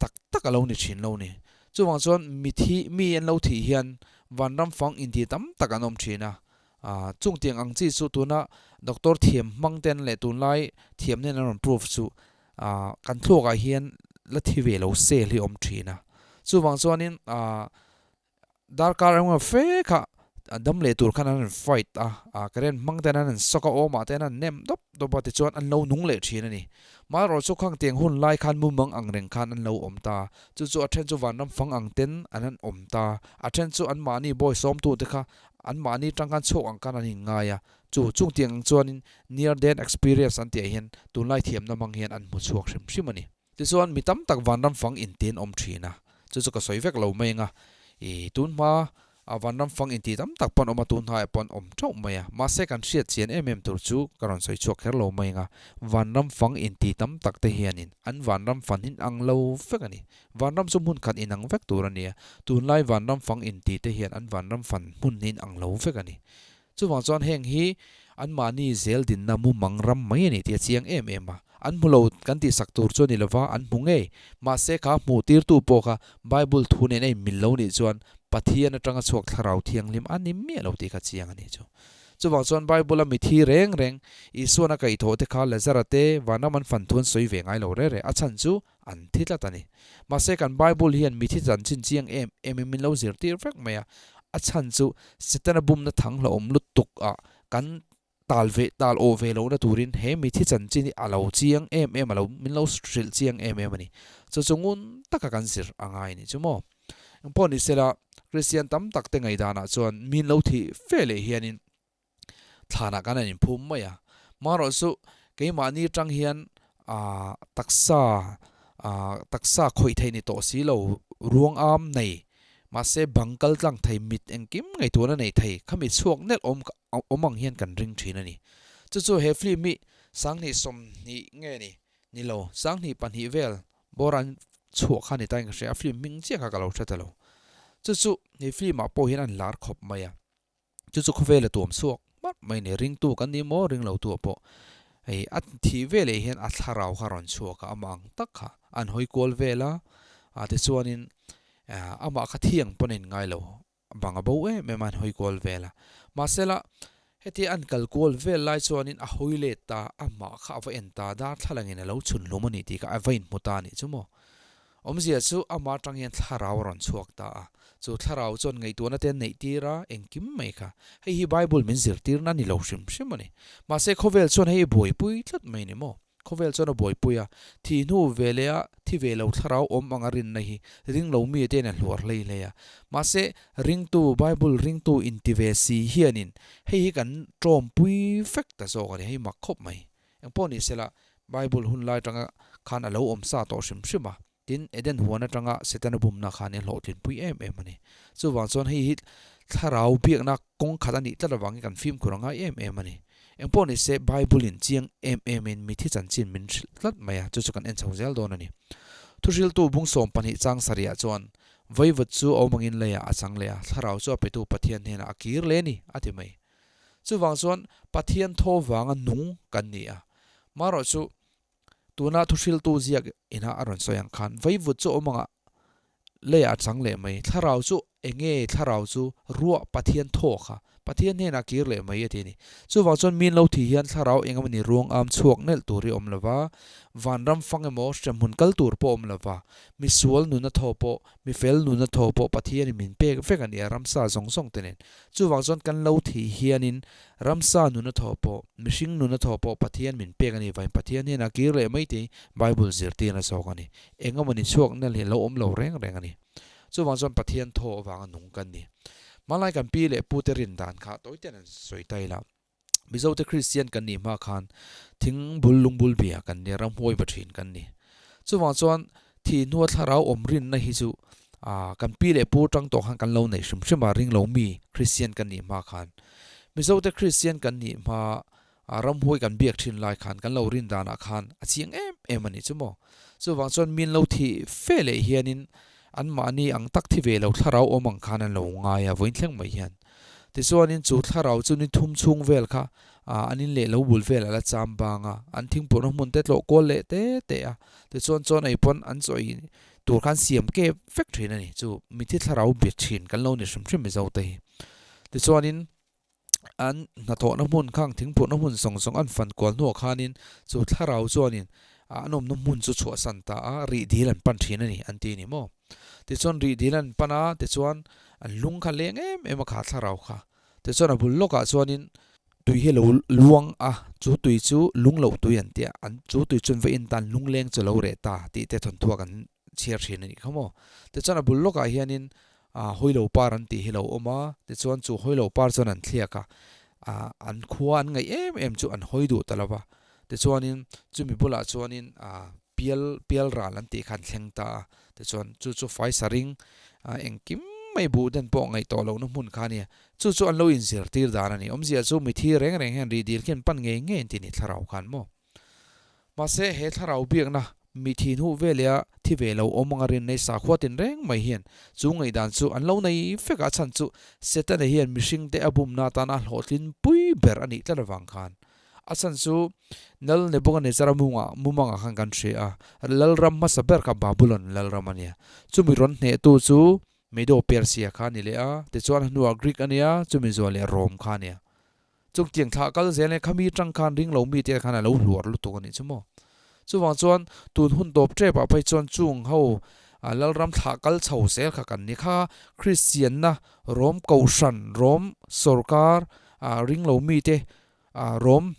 tak tak a lo ni thin lo ni. Chuvang chuan mi thi mi an lo thih hian vanram fang intih tam tak an awm thin a. Chung tiang ang chi chu tuna doctor thiam hmang ten leh tunlai thiam nen an rawn proof chu kan thluakah hian la thi ve lo cell hi a awm thin a. Chuvang chuanin Darkar engemaw fe kha dam leh tur khan an rawn fight a, current hmang ten an rawn shock a, awmah ten an nem dawp dawp a tichuan an lo nung leh thin a ni. Marawh chu khang tiang hun lai khan mumang ang reng khan an lo awm ta, chu chu a then chu vanram fang ang ten an han awm ta, a then chu anmahni bawi sawmtute kha anmahni tang khan chhuak ang khan an inngai a, chu chung tiang ang chuanin near death experience an tih ah hian tunlai thiamna hmang hian an hmu chhuak hrim hrim a ni. Tichuan, mi tam tak vanram fang inti an awm thin a, chu chu ka sawi vek lo mai ang a, ih, tun hma a vanram fang inti tam tak pawh an awm a, tun hnaia pawh an awm theuh mai a, mahse kan hriat chian em em tur chu ka rawn sawi chhuak kher lo mai ang a, vanram fang inti tam tak te hianin an vanram fan in ang lo vek a ni. Vanram chu hmun khat inang vek tur a ni a, tunlai vanram fang inti te hian an vanram fan hmun hi inang lo vek a ni. Chuvang chuan heng hi anmahni zel dinna mumang ram mai a ni tih a chiang em em a. An hmu lo kan tihsak tur chu a ni lova, an hmu ngei. Mahse kha hmuh tirtu pawh kha Bible thu nen a inmil lo nih chuan Pathian atanga chhuak thlarau thianghlim a ni miah lo tih kha chiang a ni chu. Chuvang chuan Bible-a mithi reng reng Isuan a kaihthawh te kha Lazara te vanram an fan thu an sawi ve ngai lo rere. A chhan chu an thi tlat a ni. Mahse kan Bible hian mithi chanchin chiang em em in min lo zirtir vek mai a, a chhan chu Setana bumna thang hlauhawm lutuk ah kan tal ve tal awh ve lohna turin he mithi chanchin hi a lo chiang em em a lo min lo hrilh chiang em em a ni. Chu chu ngun taka kan zir a ngai a nih chu maw. Engpawh ni sela Kristian tam tak te ngaihdanah chuan min lo thih fe leh hianin thlanah khan an inphum mai a. Marawh chu keimahni atang hian aah taksa aah taksa khawih theih ni tawh si lo ruang am nei mahse bang kal tlang thei mit engkim ngaihtuahna nei thei khami chhuak nelh awm awm ang hian kan ring thin a ni. Chu chu he film hi sanghnih 20 nge ni ni lo 22 vel bawr an chhuah kha ni ta in ka hria a film hming chiah kha ka lo hre ta lo. Chu chu he film ah pawh hian an lar khawp mai a. Chu chu khawvela tuam chhuak hmarh mai a ni. Ringtu kan ni maw? Ring lo tu pawh hei a thih veleh hian a thlarau kha a rawn chhuak a, amah ang tak kha an hawi kual vel a, ah tichuanin amah kha thiang pawn a inngai lo, bang a bo em em a an hawi kual vel a. Mahsela hetia an kal kual vel lai chuanin a hawi let ta, amah kha a va en ta, darthlalangin a lo chhun hlum a ni tih kha a va inhmu ta a nih chu maw. Awmzia chu amah atang hian thlarau a rawn chhuak ta a, chu thlarau chuan ngaihtuahna te an neih tir a, engkim mai kha. Hei hi Bible min zirtirna a ni lo hrim hrim a ni. Mahse khawvel chuan hei i buaipui tlat mai a ni maw? Khawvel chuan a buaipui a, thih hnu ve leh a thi ve lo thlarau awm anga rinna hi ring lo mi te in a hluar hlei hlei a. Mahse, ringtu, Bible ringtu inti ve si hianin hei hi kan tawmpui vek ta zawk a ni, hei mak khawp mai. Engpawh ni sela, Bible hun lai atanga khan a lo awm sa tawh hrim hrim a, tin Eden huan atanga Setana bumna khan i hlawhtlinpui em em a ni. Chuvang chuan hei hi thlarau biakna kawng khat a nih tlat avangin kan fimkhur a ngai em em a ni. Engpawh ni se, Bible in chiang em emin mithi chanchin min hrilh tlat mai a, chu chu kan en chho zel dawn a ni. Thuhriltu bung 12 chang sarihah chuan, Vaivut chu a awm angin leiah a chang leh a, thlarau chu a petu Pathian hnenah a kir leh a ni, a ti mai. Chuvang chuan Pathian thaw vanga nung kan ni a. Marawh chu tuna thuhriltu ziak ina a rawn sawi ang khan vaivut chu awm anga leiah a chang leh mai. Thlarau chu enge thlarau chu ruah Pathian thaw kha Pathian hnenah kir leh mai a ti a ni. Chuvang chuan min lo thih hian thlarau eng emawni ruang am chhuak nelh tur hi awm lova, vanram fang emaw hremhmun kal tur pawh awm lova, misual nuna thaw pawh Mi fel nuna thaw pawh Pathianin min pek vek a nia ramsa zawng zawng te nen. Chuvang chuan kan lo thih hianin ramsa nuna thaw pawh, mihring nuna thaw pawh Pathian min pek a ni vain Pathian hian a kir leh mai tih Bible zirtirna zawk a ni. Eng emawni chhuak nal hi a lo awm lo reng reng a ni. Chuvang chuan Pathian thaw avanga nung kan ni. Hmanlai kan pi leh pute rin dan kha tawite an sawi ta ila. Mizote Kristian kan nih hma khan thing bul lung bul bia kan ni, ramhuai va thin kan ni. Chuvang chuan thih hnua thlarau awm rinna hi chu kan pi leh pu tang tawh khan kan lo nei hrim hrim a, ring lo mi Kristian kan nih hma khan. Mizote Kristian kan nih hma ramhuai kan biak thin lai khan kan lo rin danah khan a chiang em em a nih chu maw. Chuvang chuan min lo thih fe leh hianin anmahni ang tak thi ve lo thlarau awm ang khan an lo ngai a, vawiin thleng mai hian. Tichuanin chu thlarau chu ni thum chhung vel kha an in leh lo bul vel a la cham bang a, an thingpurhna hmun te tlawh kual leh te te a, tichuan chuan ei pawn an chaw ei tur khan siam kep vek thin a ni, chu mithi thlarau be thin kan lo ni hrim hrim Mizo te hi. Tichuanin an hnathawhna hmun khang thingpurhna hmun zawng zawng an fan kual hnuah khanin chu thlarau chuanin an awmna hmun chu chhuahsan ta a, rih dil an pan thin a ni an ti a ni maw. Tichuan rih dil an pan a, tichuan an lung kha leng em em a kha thlarau kha. Tichuan a bul lawkah chuanin tui hi a lo luang a, chu tui chu lung loh tui an ti a, an chu tui chuan va in tan lungleng chu a lo reh ta tih te thawnthuak an chhiar thin a nih kha maw. Tichuan a bul lawkah hianin hawilo par an tih hi a lo awm a, tichuan chu hawilo par chuan an thliak a, an khua an ngaih em em chu an hawi duh ta lo va. Tichuanin chumi bulah chuanin pial pial ral an tih kha an thleng ta a, tichuan chu chu faisa ring engkim mai buh den pawh ngaih tawh lohna hmun kha a nia, chu chu an lo inzirtir dan a ni. Awmzia chu mithi reng reng hian rih dil khian pan ngei ngei an ti ni thlarau khan maw. Mahse he thlarau biakna mithi hnuh veleh a thi ve lo awm anga rin nei sakhua tin reng mai hian chu ngaihdan chu an lo nei vek a, a chhan chu Setana hian mihringte a bumna atana a hlawhtlin pui ber a nih tlat avang khan A chhan chu Lal Nebuchadnezzar-a mungah mumangah khan kan hria a, lalram hmasa ber kha Babulon lalram a nia. Chumi rawn hnehtu chu Medo-Persia kha a ni leh a, tichuan a hnuah Greek a nia, chumi zuah leh Rome kha a nia. Chungtiang thlah kal zel in khami tang khan ring lo mite khan a lo hluar lutuk a nih chu maw. Chuvang chuan tun hun tawp tepah phei chuan chung ho lalram thlah kal chho zel kha kan ni kha. Kristianna Rome kohhran, Rome sorkar ring lo mite Rom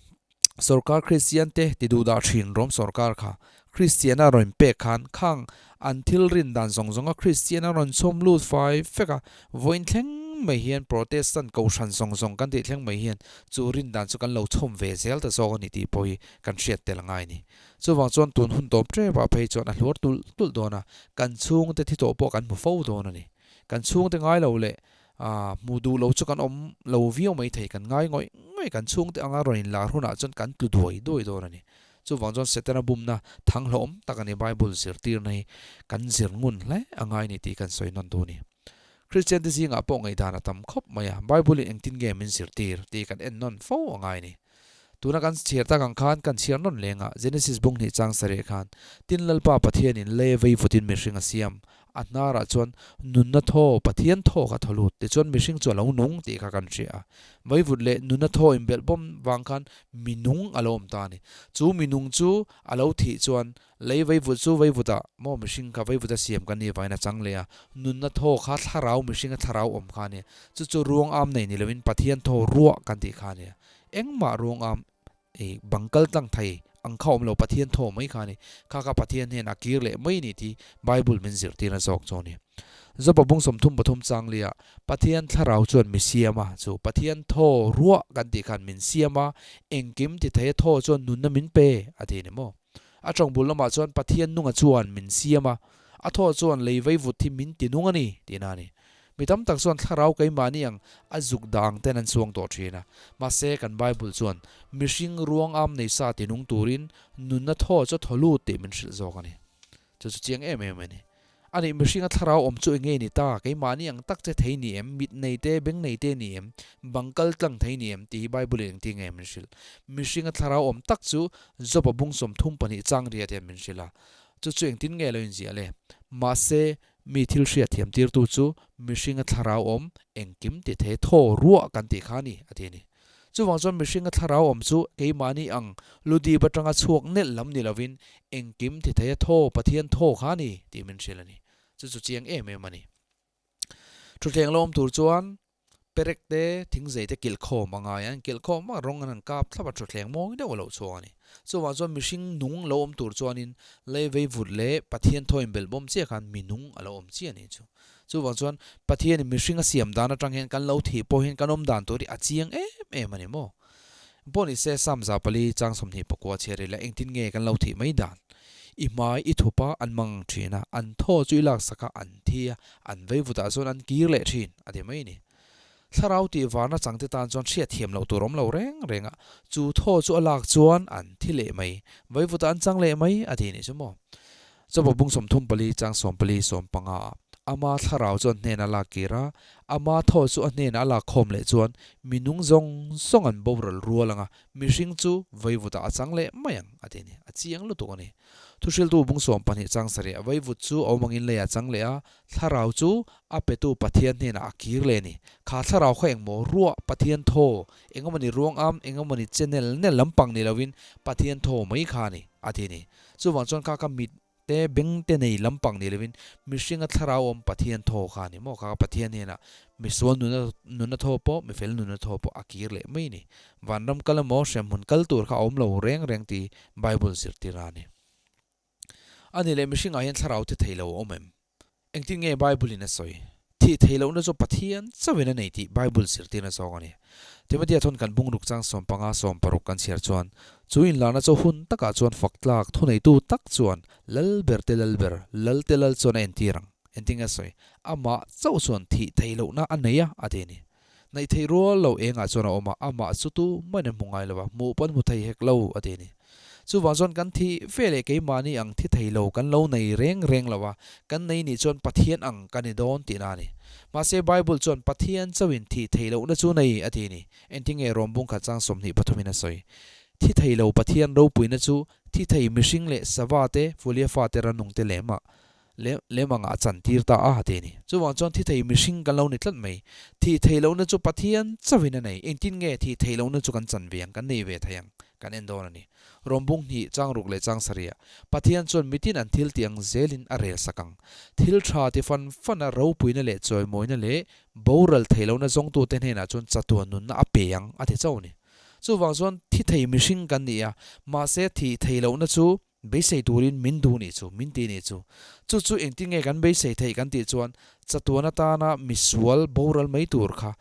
sorkar Kristian te ti duh dah thin Rom sorkar kha Kristian a rawn pek khan khang an thil rin dan zawng zawng a Kristian a rawn chhawm lut fai fek a, vawiin thleng mai hian Protestant kohhran zawng zawng kan tih thleng mai hian chu rin dan chu kan lo chhawm ve zel ta zawk a ni tih pawh hi kan hriat tel a ngai a ni. Chuvang chuan tun hun tawp tep ah phei chuan a hluar tulh tulh dawn a, kan chhungte thi tawh pawh kan hmu fo dawn a ni. Kan chhungte ngai lo leh Aaa, hmu duh lo chu kan awm lo viau mai thei, kan ngai ngawih ngawih, kan chhungte anga rawn inlar hunah chuan kan tlu duai duai dawn a ni. Chuvang chuan Setana bumna thang hlawhawm tak a ni, Bible zirtirna hi kan zir ngun hle a ngai ni tih kan sawi nawn duh a ni. Kristiante zingah pawh ngaihdan a tam khawp mai a, Bible-in engtin nge min zirtir tih kan en nawn fo a ngai a ni. Tuna kan chhiar tak ang khan kan chhiar nawn leng a, Genesis bung hnih chang sarih khan, Tin Lalpa Pathianin lei vei vutin mihring a siam, a hnarah chuan nunna thaw, Pathian thaw kha thaw lut, tichuan mihring chu a lo nung tih kha kan hria a. Vaivut leh nunna thaw inbelh bawm vang khan minung a lo awm ta a ni. Chu minung chu a lo thih chuan lei vaivut chu vaivutah maw mihring kha vaivuta siam kan nih vangin a chang leh a, nunna thaw kha thlarau mihringa thlarau awm kha a ni. Chu chu ruang am nei ni loin Pathian thaw ruah kan tih kha a ni a. Engmah ruang am ei bang kal tlang thei ang kha awm lo, Pathian thaw mai kha a ni. Kha kha Pathian hnenah kir leh mai a ni tih Bible min zirtirna zawk chu a ni. Joba bung 33 chang liah Pathian thlarau chuan mi siam a, chu Pathian thaw ruah kan tih khan min siam a, engkim ti thei a thaw chuan nunna min pe a ti a ni maw? A tawng bul lamah chuan Pathian nunga chuan min siam a, a thaw chuan lei vaivut hi min ti nung a ni tihna a ni. Mi tam tak chuan thlarau keimahni ang a zuk dang ten an chuang tawh thin a, mahse kan Bible chuan mihring ruang am nei sa ti nung turin nunna thaw chu thaw lut tih min hrilh zawk a ni. Chu chu chiang em em a ni. A nih mihringa thlarau awm chu enge ni ta? Keimahni ang tak che thei ni em? Mit nei te, beng nei te ni em? Bang kal tlang thei ni em? Tih hi Bible in engtin nge min hrilh? Mihringa thlarau awm tak chu Job-a bung 32 chang riat hian min hrilh a. Chu chu engtin nge lo inziah le? Mahse, mi thil hriat thiam tirtu chu mihringa thlarau awm engkim ti thei thaw ruah kan tih kha a ni, a ti a ni. Chuvang chuan mihringa thlarau awm chu keimahni ang ludip atanga chhuak nelh lam ni lovin engkim ti theia thaw Pathian thaw kha a ni tih min hrilh a ni. Chu chu chiang em em a ni. Thutthleng lo awm tur chuan perek te, thingzei te kilh khawm a ngai a, an kilh khawm vak rawng an han kap thlap a, thutthleng mawi deuh a lo chhuak a ni. Chuvang chuan mihring nung lo awm tur chuanin lei vei vut leh Pathian thaw inbelh bawm chiah khan mi nung a lo awm chiah a ni chu. Chuvang chuan Pathianin mihring a siam dan atang hian kan lo thih pawh hian kan awm dan tur hi a chiang em em a ni maw? Pawh ni se Psalm 400 chang 29 chhiar ila engtin nge kan lo thih mai dan? I hmai i thup a, an mang thin a, an thaw chu i laksak a, an thi a, an veivutah chuan an kir leh thin a ti mai a ni. Thlarau tih varna changte tan chuan hriatthiam loh tur awm lo reng reng a, chu thaw chu a lak chuan an thi leh mai, veivutah an chang leh mai a ti a nih chu maw? Chawpa bung 34 chang 14 15 ah ama thlarau chu an hnenah a lak kir a, ama thaw chu a hnenah a lak khawm leh chuan mi nung zawng zawng an boral rual ang a, mihring chu vaivutah a chang leh mai ang a ti a ni. A chiang lutuk a ni. Thuhriltu bung 12 chang sarih ah vaivut chu a awm angin leiah a chang leh a, thlarau chu a petu Pathian hnenah a kir leh a ni. Kha thlarau kha engmaw ruah Pathian thaw, engemawni ruangam, engemawni che nel nel lampang ni lovin Pathian thaw mai kha a ni a ti a ni. Chuvang chuan kha ka mit te beng te nei lampang ni lovin mihringa thlarau awm Pathian thaw kha a ni maw? Kha ka Pathian hnenah misual nuna nuna thaw pawh mifel nuna thaw pawh a kir leh mai a ni. Vanram kal emaw hremhmun kal tur kha a awm lo reng reng tih Bible zirtir a ni. A ni leh mihringah hian thlarau thi thei lo a awm em? Engtin nge Bible in a sawi? Thih theih lohna chu Pathian chauhin a nei tih Bible zirtirna zawng a ni. Timothea thawn kan bungruk chang 15 16 kan chhiar chuan, chu inlarna chu hun takah chuan fak tlak thuneitu tak chuan Lalber te Lalber, Lal te Lal chuan a entir ang. Engtin nge a sawi? Amah chauh chuan thih theih lohna a nei a, a ti a ni. Naih theih rual lo engah chuan a awm a, amah chu tu main an hmu ngai lo a, hmuh pawn hmu thei hek lo, a ti a ni. Chuvang chuan kan thi ve leh keimahni ang thi thei lo kan lo nei reng reng lo a, kan nei nih chuan Pathian ang kan ni dawn tihna a ni. Mahse Bible chuan Pathian chauhin thih theih lohna chu nei a ti a ni. Engtin nge Rom bungkhat chang 20 pathumin a sawi? Thi thei lo Pathian ropuina chu thi thei mihring leh sava te, fulia fate rannung te lemah Lem lem anga a chantir ta a ti a ni. Chuvang chuan thi thei mihring kan lo ni tlat mai. Thih theih lohna chu Pathian chauhin a nei. Engtin nge thih theih lohna chu kan chan ve ang, kan nei ve thei ang, kan en dawn a ni. Rawmbung hnih, changruk leh changsarih ah Pathian chuan mitin an thil tih ang zelin a rel sak ang. Thil tha ti fan fan a ropuina leh chawimawina leh boral theih lohna zawngtute hnenah chuan chatuan nunna a pe ang a ti chauh a ni. Chuvang chuan thi thei mihring kan ni a, mahse thih theih lohna chu Beisei turin min duh nih chu, min ti nih chu. Chu chu engtin nge kan beisei theih kan tih chuan chatuan atana misual boral mai tur kha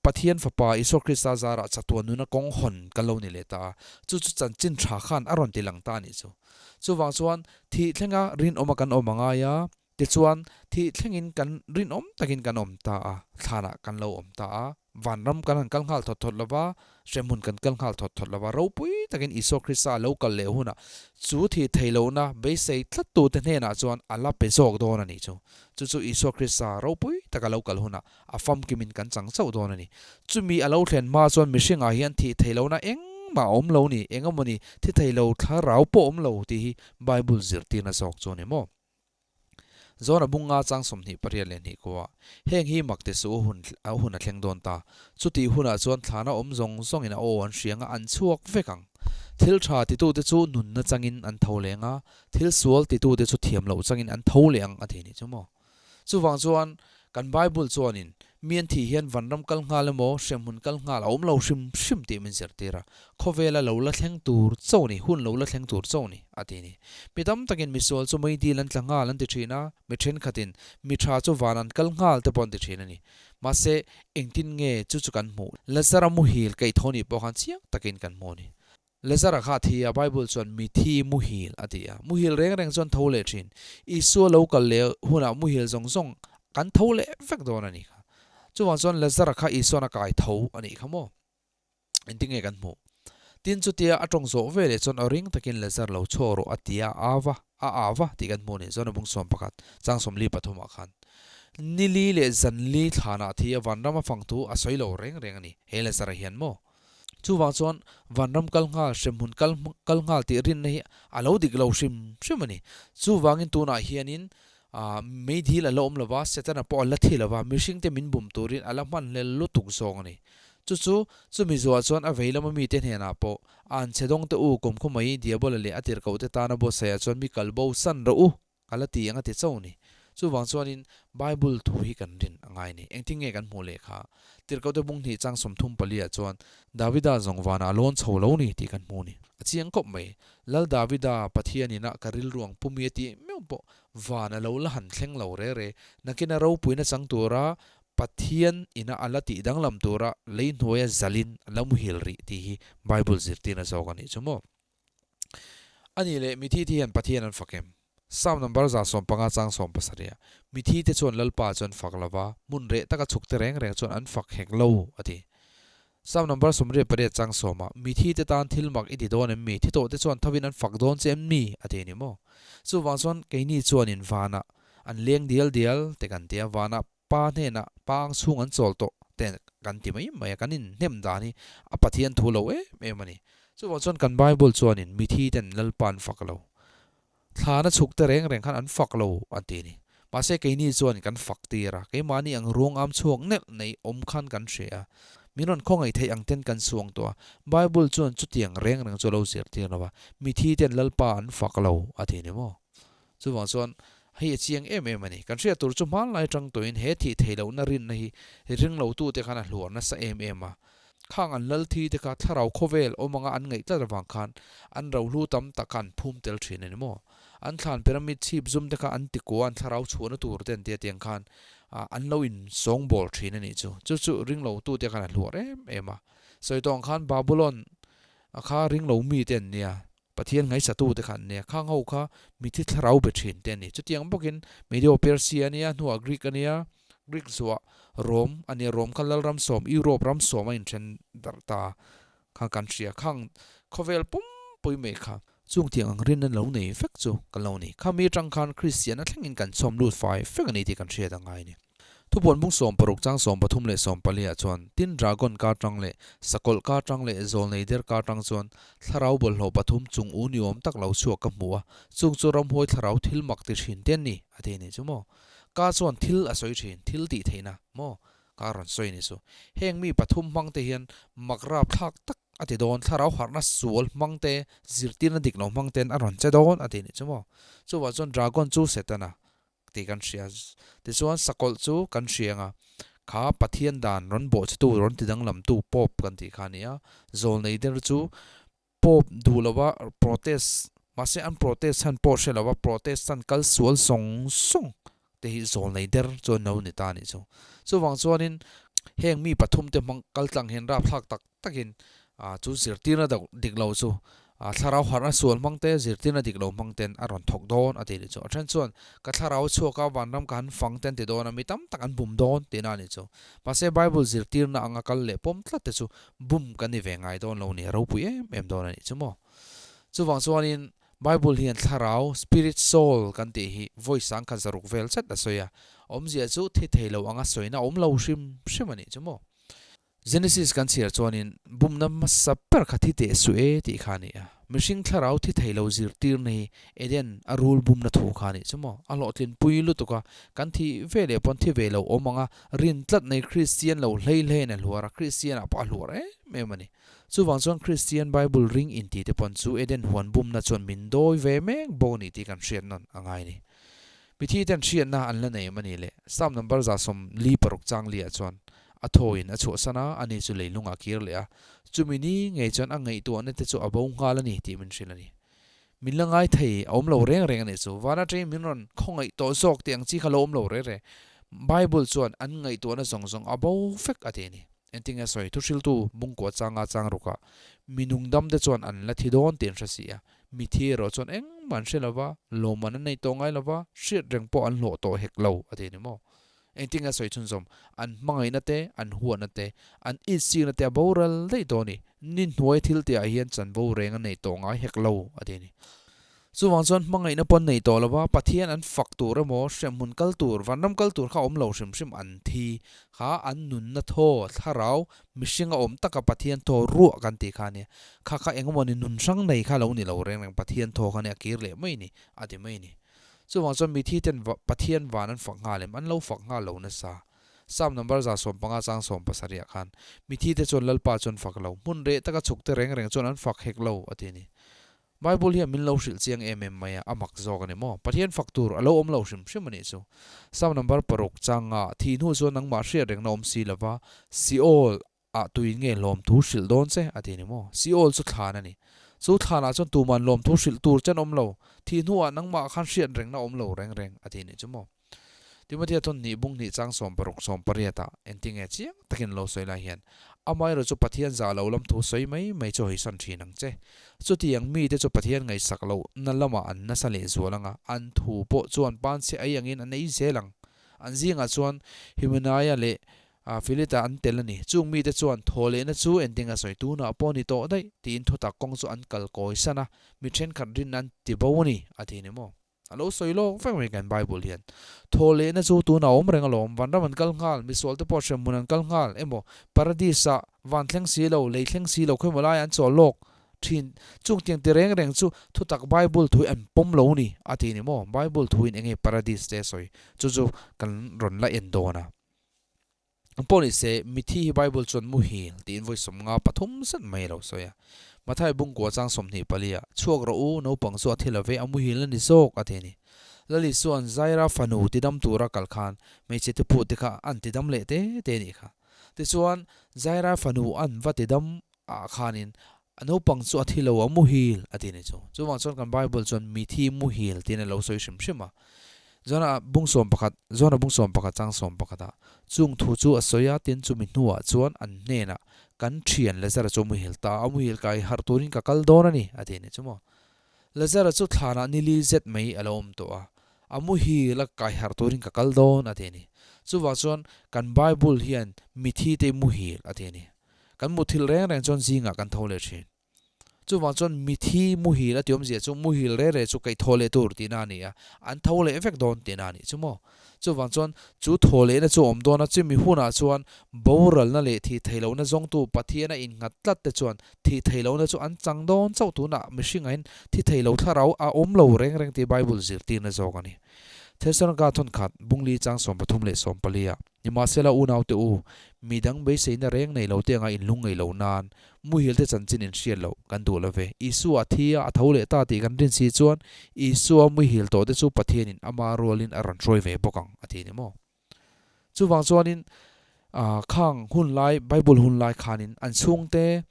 Pathian Fapa Isua Krista zarah chatuan nuna kawng hawn kan lo ni leh ta a, chu chu chanchin tha khan a rawn ti lang ta nih chu. Chuvang chuan thih thlenga rinawma kan awm a ngai a, tichuan thih thlengin kan rinawm takin kan awm ta a, thlanah kan lo awm ta a. Vanram kan han kal nghal thawt thawt lo va, hremhmun kan kal nghal thawt thawt lo va, ropui takin Isua Krista a lo kal leh hunah chu thih theih lohna beisei tlattute hnenah chuan a la pe zawk dawn a nih chu. Chu chu Isua Krista ropui taka lo kal hunah a famkimin kan chang chauh dawn a ni. Chumi a lo thlen hma chuan mihringah hian thih theih lohna engmah a awm lo ni, engemawni thi thei lo thlarau pawh awm lo tih hi Bible zirtirna zawk chu a ni maw? Zawn a bung nga chang 28 leh hnih kua. Heng hi mak te suh hun a hun a thleng dawn ta. Chutih hunah chuan thlana awm zawng zawngin a aw an hriang a, an chhuak vek ang. Thil tha titute chu nunna changin an tho leng a, thil sual titute chu thiam loh changin an tho leh ang a ti nih chu maw. Chuvang chuan kan Bible chuanin. Mi an thih hian vanram kal nghal emaw, hremhmun kal nghal a awm lo hrim hrim tih min zirtir a. Khawvela lo la thleng tur chauh ni, hun lo la thleng tur chauh ni, a ti ni. Mi tam takin misual chu meidil an tla nghal an ti thin a, mi thenkhatin mi tha chu van an kal nghal te pawh an ti thin a ni. Mahse, engtin nge chu chu kan hmuh? Lazara muhil kaih tho nih pawh khan chiang takin kan hmu a ni. Lazara kha a thi a, Bible chuan mithi muhil a ti a. Muhil reng reng chuan tho leh thin. Isua lo kal leh hunah muhil zawng zawng kan tho leh vek dawn a nih kha. Chuvang chuan Lazara kha Isuan a kai tho a nih kha maw? Engtin nge kan hmuh? Tin chutia a tawng zawh ve leh chuan aw ring takin Lazar lo chhuak rawh a ti a, a va, a au va tih kan hmuh a ni. Chuan a bung 11, chang 43 ah khan Nili leh zanli thlanah thi a vanram a fang thu a sawi lo reng reng a ni. He Lazara hian maw? Chuvang chuan vanram kal nghal, hremhmun kal kal nghal tih rinna hi a lo dik lo hrim hrim a ni. Chuvangin tunah hianin meidil a la awm lo va, Setana pawh a la thi lo va, mihringte min bum turin a la hmanhlel lutuk zawng a ni. Chu chu, chumi zuah chuan a vei lama mite hnenah pawh, A anchhe dawngte u, kumkhaw mai Diabola leh a tirhkohte tana buatsaihah chuan mi kal bo san rawh u, Ka la ti ang a ti chauh ni. Chuvang chuanin Bible thu hi kan rin a ngai ni. Engtin nge kan hmuh leh kha? Tirhkohte bung hnih chang 34 ah chuan Davida zawng vanah a lawn chho lo ni tih kan hmu ni. A chiang khawp mai. Lal Davida Pathian ina ka rilru ang pumi a tih meuh pawh van a lo la han thleng lo re re. Nakin a ropuina chang tura Pathian ina a la tih danglam tura lei hnuaia zalin a la muhil rih tih hi Bible zirtirna zawk a nih chu maw? A nih leh, mithi te hian Pathian an fak em? Psalm number 115 chang 70 ah, Mithi te chuan Lalpa chu an fak lo va, hmun reh taka chhuk te reng reng chuan an fak hek lo, a ti. Psalm number 88 chang 10 ah, Mithi te tan thil mak i ti dawn em mi? Thi tawh te chuan thovin an fak dawn che em mi? a ti a ni maw? Chuvang chuan keini chuanin vanah an leng dial dial te kan ti a, vanah Pa hnenah pa ang chhung an chawl tawh te kan ti mai mai a, kan inhnem dan hi a Pathian thu lo em em a ni. Chuvang chuan kan Bible chuanin mithi ten Lalpa an fak lo, thlana chhuk te reng reng khan an fak lo an ti a ni. Mahse keini chuan kan fak tir a, keimahni ang ruang am chhuak nelh nei awm khan kan hre a, min rawn khawngaih theih ang ten kan suang tawh a, Bible chuan chutiang reng reng chu a lo zirtir lo va, mithi ten Lalpa an fak lo a ti a ni maw? Chuvang chuan hei a chiang em em a ni. Kan hriat tur chu hmanlai atang tawhin he thih theih lohna rinna hi ringlotute khan a hluar nasa em em a. Khang an lal thi te kha thlarau khawvel awm anga an ngaih tlat avang khan an rohlu tam tak kha an phum tel thin a ni maw? An thlan pyramid chhip zum te kha an tikua an thlarau chhuahna tur te an tia tiang khan an lo in sawngbawl thin a nih chu. Chu chu ringlotute khan a hluar em em a. Sawi tawh ang khan Babulon kha ringlo mite an nia. Pathian ngaihsatute kha an nia, khang ho kha mithi thlarau be thin te a ni. Chutiang bawkin Medio Persia a nia, hnuah Greek a nia, Greek zuah Rome a nia, Rome kha Lalram sawm, Europe ram sawm a inthen darh ta kha kan hria. Khang khawvel pumpui mai kha chung tiang ang rin an lo nei vek chu kan lo ni. Khami atang khan Kristian a thlengin kan chhawm lut fai vek a ni tih kan hriat a ngai a ni. Thupuan bung 60 chang 13 leh 14 ah chuan, Tin dragon kar tang leh sakawlh kar tang leh zawlnei der kar tang chuan thlarau bawlhhlawh pathum chung u ni awm tak lo chhuak ka hmu a, chung chu ramhuai thlarau thil mak ti thin te an ni, a ti a ni chu maw? Ka chuan thil a sawi thin, thil tih theihna maw? Ka rawn sawi a ni chu. Heng mi pathum hmang te hian mak rapthlak tak a ti dawn, thlarau harhna sual hmang te, zirtirna dik lo hmang ten a rawn che dawn, a ti a ni chu maw? Chuvang chuan dragon chu Setana tih kan hria. Tichuan sakawlh chu kan hria ang a, kha Pathian dan rawn bawhchhetu, rawn tidanglamtu Pope kan tih kha a ni a. Zawlnei der chu Pope duh lova protest, mahse an protest chhan pawh hre lova Protestant kal sual zawng zawng te hi zawlnei der chu an lo ni ta a nih chu. Chuvang chuanin heng mi pathum te hmang kal tlang hian rapthlak tak takin chu zirtirna dik lo chu thlarau harhna sual hmang te, zirtirna dik lo hmang ten a rawn thawk dawn a ti nih chu. A then chuan ka thlarau chhuak a vanram ka han fang te an ti dawn a, mi tam tak an bum dawn tihna a nih chu. Mahse Bible zirtirna anga kal leh pawm tlat te chu bum kan ni ve ngai dawn lo ni, a ropui em em dawn a nih chu maw. Chuvang chuanin Bible hian thlarau, spirit soul, kan tih hi vawi sangkhat zaruk vel chat a sawi a, awmzia chu thi thei lo anga sawina awm lo hrim hrim a nih chu maw. Genesis kan chhiar chuanin bumna hmasa ber kha thi teh suh e tih kha a ni a. Mihring thlarau thi thei lo zirtirna hi Eden a rul bumna thu kha a nih chu maw? A hlawhtlinpui lutuk a, kan thi ve leh pawn thi ve lo awm ang a, rin tlat nei Kristian lo hlei hlein a hluar a, Kristian ah pawh a hluar em em a ni. Chuvang chuan Kristian Bible ring inti te pawn chu Eden huan bumna chuan min dawi ve mek bawk a ni tih kan hriat nawn a ngai a ni. Mithi ten hriatna an la nei em a ni le? Psalm number 146 chang liah chuan a thawin a chhuahsan a, ani chu leilung a kir leh a, chumi ni ngei chuan a ngaihtuahna te chu a bo nghal a ni tih min hrilh a ni. Min la ngai thei a awm lo reng reng a nih chu. Van atangin min rawn khawngaih tawh zawk tih ang chi kha lo awm lo reng reng. Bible chuan an ngaihtuahna zawng zawng a bo vek a ti a ni. Engtin nge sawi? Thuhriltu bungkua changa chang rukah mi nungdam te chuan an la thi dawn tih an hre si a. Mi thi erawh chuan engmah an hre lo va, lawmman an nei tawh ngai lo va, hriat reng pawh an hlawh tawh hek lo a ti a ni maw? Engtin nge sawi chhunzawm? An hmangaihna te, an huatna te, an itsikna te a boral daih tawh a ni. Ni hnuai thil tihah hian chanvo reng a nei tawh ngai hek lo, a ti a ni. Chuvang chuan hmangaihna pawh an nei tawh lo va, Pathian an fak tur emaw, hremhmun kal tur, vanram kal tur kha a awm lo hrim hrim an thi kha an nunna thaw, thlarau, mihring a awm taka Pathian thaw ruah kan tih kha a nia. Kha kha engemaw ni nun hrang nei kha lo ni lo reng reng Pathian thaw kha nia a kir leh mai ni, a ti mai a ni. Chuvang chuan mithi ten Pathian van an fak nghal em? An lo fak nghal lo nasa. Psalm number 150 chang 70 ah khan, Mithi te chuan Lalpa chu an fak lo, hmun reh taka chhuk te reng reng chuan an fak hek lo, a ti a ni. Bible hian min lo hrilh chiang em em mai a, a mak zawk a ni maw? Pathian fak tur a lo awm lo hrim hrim a nih chu. Psalm number paruk chang nga, Thih hnu chuan nangmah hriat rengna awm si lova, Seol ah tuin nge lawmthu hrilh dawn che? a ti a ni maw? Seol chu thlan a ni. Chu thlanah chuan tuman lawmthu hrilh tur chen awm lo, thih hnuah nangmah khan hriat rengna awm lo reng reng, a ti a nih chu maw? Timothea chuan hnih bung hnih chang 60 18 ah engtinge chiang takin lo sawi lai hian, Amaherawh chu Pathian zah lo lam thu sawi mai mai chu hawisan thin ang che. Chutiang mite chu Pathian ngaihsak lohna lamah an nasa lehzual ang a, an thu pawh chuan panchhe ei angin an ei zel ang. An zingah chuan Himenaia leh A Philita an tel a ni. Chung mite chuan thaw lehna chu engtin a sawi tunah pawh ni tawh daih tiin thutak kawng chu an kal kawi san a, mi thenkhat rinna an ti bo a ni, a ti ni maw? A lo sawi lawk vek mai kan Bible hian. Thaw lehna chu tunah a awm reng alawm, vanram an kal nghal, misualte pawh hremhmun an kal nghal emaw, Paradis-ah van thleng si lo, lei thleng si lo khawimaw laiah an chawl lawk thin. Chung tiang ti reng reng chu thutak Bible thui an pawm lo ni, a ti ni maw? Bible thuin enge Paradis te a sawi? Chu chu kan rawn la en dawn a. Ang pawh ni se, mithi hi Bible chuan muhil tiin vawi 53 zet mai a lo sawi a. Mathai bungkua chang 24 ah, Chhuak rawh u, naupang chu a thi lo ve, a muhil a ni zawk, a ti a ni. Lali chuan Zaira fanu tidam tura kal khan hmeichhe tiphut te kha an tidam leh te te a nih kha. Tichuan, Zaira fanu an va tidam ah khanin a naupang chu a thi lo, a muhil, a ti a ni chu. Chuvang chuan kan Bible chuan mithi muhil tiin a lo sawi hrim hrim a. Zona bung 11, Zona bung 11 chang 11 ah chung thu chu a sawi a, tin chumi hnuah chuan an hnenah kan thian Lazara chu a muhil ta a, a muhil kai harh turin ka kal dawn a ni, a ti a ni chu maw. Lazara chu thlanah ni li zet mai a lo awm tawh a, a muhil a kai harh turin ka kal dawn, a ti a ni. Chuvang chuan kan Bible hian mithi te muhil a ti a ni. Kan muthilh reng reng chuan zingah kan tho leh thin. Chuvang chuan mithi muhil a ti awmzia chu muhil re re chu kaih thaw leh tur tihna a ni a, an tho leh vek dawn tihna a nih chu maw. Chuvang chuan chu thaw lehna chu a awm dawn a, chumi hunah chuan boralna leh thih theih lohna zawngtu Pathiana innghat tlat te chuan thih theih lohna chu an chang dawn chauh tunah mihringah hian thi thei lo thlarau a awm lo reng reng tih Bible zirtirna zawk a ni. Thesalonika thawnkhat bungli chang 13 leh 14 ah. Nimahsela unaute u, mi dang beiseina reng nei lo te anga in lung ngei lo nan, muhil te chanchin in hriat loh kan duh lo ve. Isua a thi a, a tho leh ta tih kan rin si chuan, Isua muhil tawh te chu Pathianin ama rualin a rawn hruai ve bawk ang, a ti ni maw? Chuvang chuanin, khang hun lai, Bible hun lai khanin an chhungte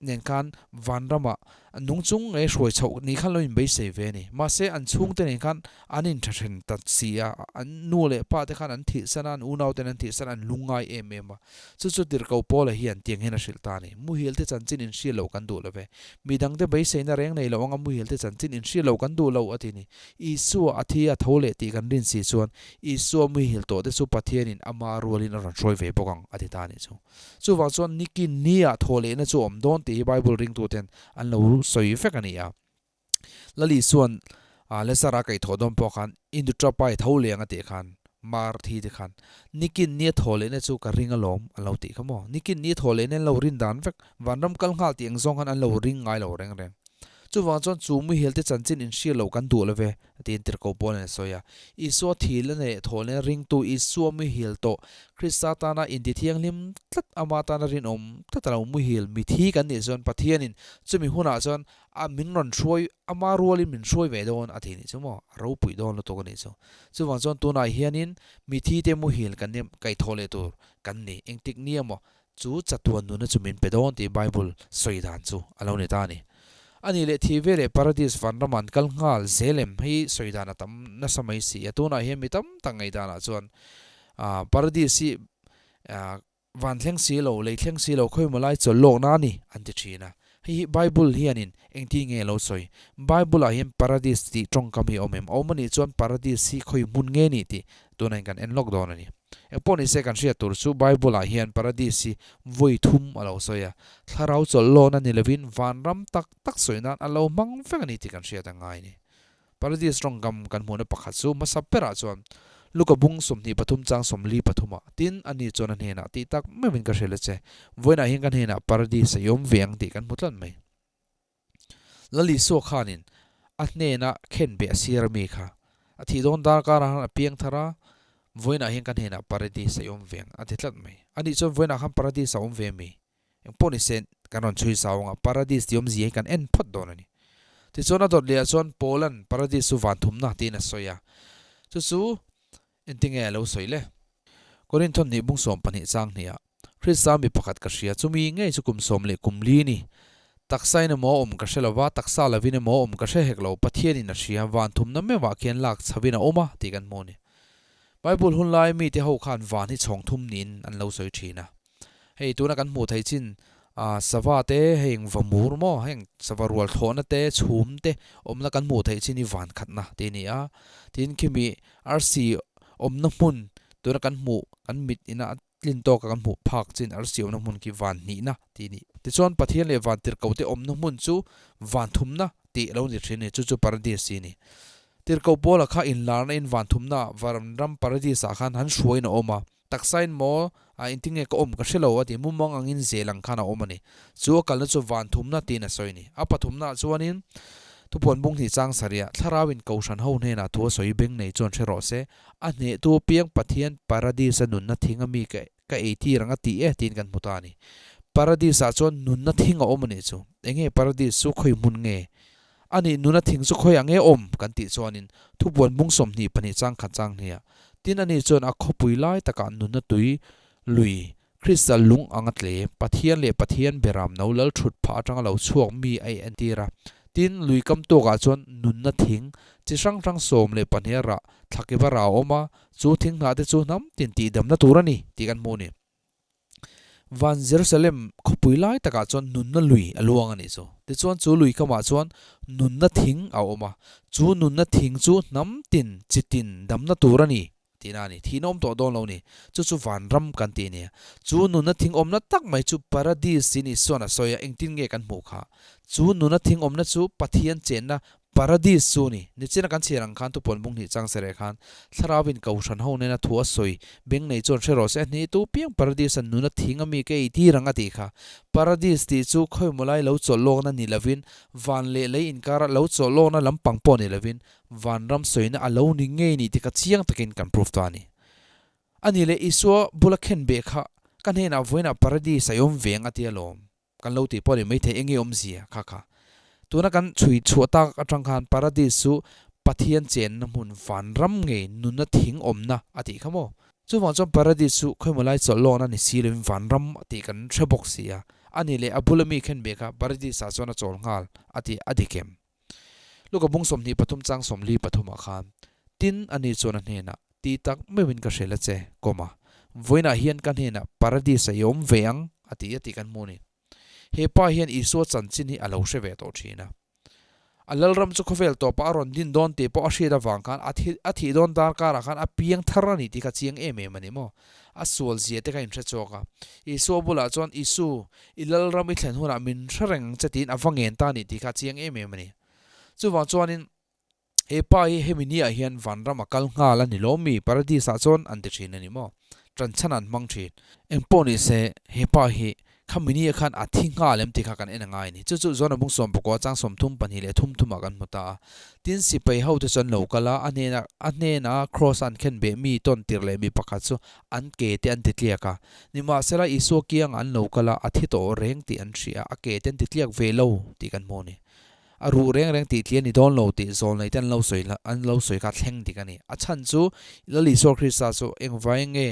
nen khan vanramah nung chung ngei hruai chhoh ni khan lo inbeisei ve a ni. Mahse, an chhungte nen khan an inthahren ta si a, an nu leh pa te khan an thihsan a, an unau ten an thihsan a, an lungngai em em a. Chu chu Tirhkoh Paula hian tiang hian a hrilh ta a ni. Muhil te chanchin inhriat loh kan duh lo ve. Midang te beiseina reng nei lo anga muhil te chanchin inhriat loh kan duh lo a ti ni. Isua a thi a tho leh tih kan rin si chuan Isua muhil tawh te chu Pathianin ama rualin a rawn hruai ve bawk ang a ti ta a nih chu. Chuvang chuan nikin nia thaw lehna chu a awm dawn tih hi Bible ringtuten an lo sawi vek a ni a. Lali chuan Lazara kaih thawh dawn pawh khan Indutrapai tho leng a tih khan Mar thi te khan nikin nia thaw lehna chu ka ring alawm an lo tih kha maw. Nikin nia thaw lehna an lo rin dan vek, vanram kal nghal tih ang zawng khan an lo ring ngai lo reng reng. Chuvang chuan chu muhil te chanchin inhriat loh kan duh lo ve, tiin tirhkoh Paula'n a sawi a. Isua thilna leh thawhlena ringtu Isua muhil tawh Krista tana intithianghlim tlat ama tana rinawm tlat a lo muhil mithi kan nih chuan Pathianin chumi hunah chuan a min rawn hruai ama rualin min hruai ve dawn a ti nih chu maw? A ropui dawn lutuk a nih chu. Chuvang chuan tunah hianin mithi te muhil kan kaihthawh leh tur kan ni. Engtik nia maw? Chu chatuan nuna chu min pe dawn tih Bible sawi dan chu a lo ni ta a ni. A nih leh thih veleh Paradis vanramah an kal nghal zel em? Hei sawi dan a tam nasa mai si a. Tunah hian mi tam tak ngaihdanah chuan Paradis hi van thleng si lo, lei thleng si lo, khawimaw lai chawlh lawkna a ni an ti thin a. Hei hi Bible hianin engtin nge a lo sawi? Bible-ah hian Paradis tih tawngkam hi a awm em? A awm a nih chuan Paradis hi khawi hmun nge ni tih tunah hian kan en lawk dawn a ni. Engpawh ni se kan hriat tur chu Bible-ah hian Paradis hi vawi thum a lo sawi a, thlarau chawlh lawkna ni lovin vanram tak tak sawi nan a lo hmang vek a ni tih kan hriat a ngai a ni. Paradis tawngkam kan hmuhna pakhat chu hmasa berah chuan Luka bung 23 chang 43 ah tin ani chuan a hnenah tih tak meuhin ka hrilh a che, vawiinah hian ka hnenah Paradis a i awm ve ang tih kan hmu tlat mai. Lal Isua khanin a hnena khenbeh a sir ami kha a thih dawn darkarah khan a piang thar a, vawiinah hian ka hnenah Paradis a i awm ve ang a ti tlat mai. Anih chuan vawiinah khan Paradis a awm ve ami? Engpawh ni se kan rawn chhui zau anga Paradis tih awmzia hi kan en phawt dawn a ni. Tichuan a dawt lehah chuan Paula'n Paradis chu van thumna tiin a sawi a, chu chu engtinge a lo sawi le? Korinthon hnih bung 12 chang hniah Krista mi pakhat ka hria, chumi ngei chu kum sawm leh kum li ni. Taksa in emaw awm ka hre lova, taksa lovin emaw awm ka hre hek lo, Pathianin a hria, van thumna meuhah khian lak chhovin a awm a tih kan hmu a ni. Bible hun lai mite ho khan van hi chhawng thum niin an lo sawi thin a. Hei tuna kan hmuh theih chin sava te hei eng vamur maw heng sava rual thlawhna te chhum te awmna kan hmuh theih chin hi van khatna tih a ni a. Tin khimi arsi awmna hmun tuna kan hmuh kan mit ina a tlin tawka kan hmuh phak chin arsi awmna hmun khi van hnihna tih a ni. Tichuan Pathian leh van tirhkoh te awmna hmun chu van thumna tih a lo ni thin a ni, chu chu paradis tih a ni. Tirhkoh Paula kha inlarna in van thumna vanram paradis ah khan han hruaiin a awm a. Taksain maw, a engtin nge ka awm ka hre lo a ti, mumang angin zel ang khan a awm a ni. Chu a kalna chu van thumna tiin a sawi a ni. A pathumnaah chuanin thupuan bung hnih chang sarih ah thlarauin kohhran ho hnenah thu a sawi beng nei chuan hre rawh se, a hnehtu apiang Pathian Paradis-a nunna thing a mi ka ka ei tir ang a ti e tiin kan hmu ta a ni. Paradis-ah chuan nunna thing a awm a nih chu. Enge Paradis chu khawi hmun nge? A nih nuna thing chu khawi ang nge awm? kan tih chuanin thupuan bung 22 chang khat chang hniah tin ani chuan a khawpui lai takah nunna tui lui Kristal lung ang a tle Pathian leh Pathian beram no lal thut phah atanga lo chhuak mi a entir a. Tin, lui kam tawkah chuan nunna thing chi hrang hrang 12 a rah thlakiva rah a awm a, chu thing hnah te chu hnam tin tihdamna tur a ni tih kan hmu a ni. Van Jerusalem khawpui lai takah chuan nunna lui a luang a nih chu. Tichuan chu lui kamah chuan nunna thing a awm a, chu nunna thing chu hnam tin, chi tin damna tur a ni tihna a ni. Thihna awm tawh dawn lo a ni. Chu chu vanram kan tih a ni. Chu nunna thing awmna tak mai chu Paradis tiin Isua'n a sawi a, engtin nge kan hmuh kha? Chu nunna thing awmna chu Pathian chenna Paradis chu ni. Nichina kan chhiar ang khan thupuan bung hnih chang sereh khan Thlarauin Kohhran ho nena thu a sawi beng nei chuan hre rawh se a hnih tu piang Paradis an nuna thing a mi ka ei tir ang a tih kha. Paradis tih chu khawimaw lai lo chawlh lawkna ni lovin van leh lei inkara lo chawlh lawkna lampang pawh ni lovin vanram sawina a lo ni ngei ni tih kha chiang takin kan proof ta a ni. A ni leh Isua bula khenbeh kha ka hnenah vawiinah Paradis a i awm ve ang a ti alawm. Kan lo tih pawh a ni maithei eng nge awmzia kha kha. Tuna kan chhui chhuah tak atang khan Paradis chu Pathian chenna hmun vanram ngei nunna thing awmna a tih kha maw? Chuvang chuan Paradis chu khawimaw lai chawlh lawkna ni si lovin vanram a tih kan hre bawk si a. A nih leh a bula mi khen beh kha Paradis ah chuan a chawl nghal a tih a dik em? Luka bung 23 chang 43 ah khan tin ani chuan a hnenah ti tak meuhin ka hrilh a che, comma, vawiinah hian ka hnenah Paradis ah i awm ve ang a ti a tih kan hmu a ni. He pa hian Isua chanchin hi a lo hre ve tawh thin a. A lalram chu khawvel tawpah a rawn din dawn tih pawh a hriat avang khan a thi a thih dawn darkarah khan a piang thar a ni tih kha chiang em em a ni maw? A sual zia te kha inhre chhuak a. Isua bulah chuan Isu, i lalram i thlen hunah min hre reng ang che tiin a va ngen ta a ni tih kha chiang em em a ni. Chuvang chuanin he pa hi hemi ni ah hian vanram a kal nghal a ni lo mi paradis ah chuan an ti thin a ni maw? Ṭanchhan an hmang thin. Engpawh ni se he pa hi. Khami ni ah khan a thi nghal em tih kha kan en a ngai a ni. Chu chu John-a bung 14 chang 32 leh thum thumah kan hmu ta a. Tin, sipai ho te chu an lo kal a, a hnenah a hnena kraws a an khen beh mi tawn tir leh mi pakhat chu an ke te an ti tliak a. Nimahsela, Isua kiangah an lo kal a, a thi tawh reng tih an hria a, a ke te an ti tliak ve lo tih kan hmu a ni. A ruh reng reng tih tlian ni dawn lo tih zawlnei te an lo sawi an lo sawi kha thleng dik a ni. A chhan chu Lal Isua Krista chu engvai nge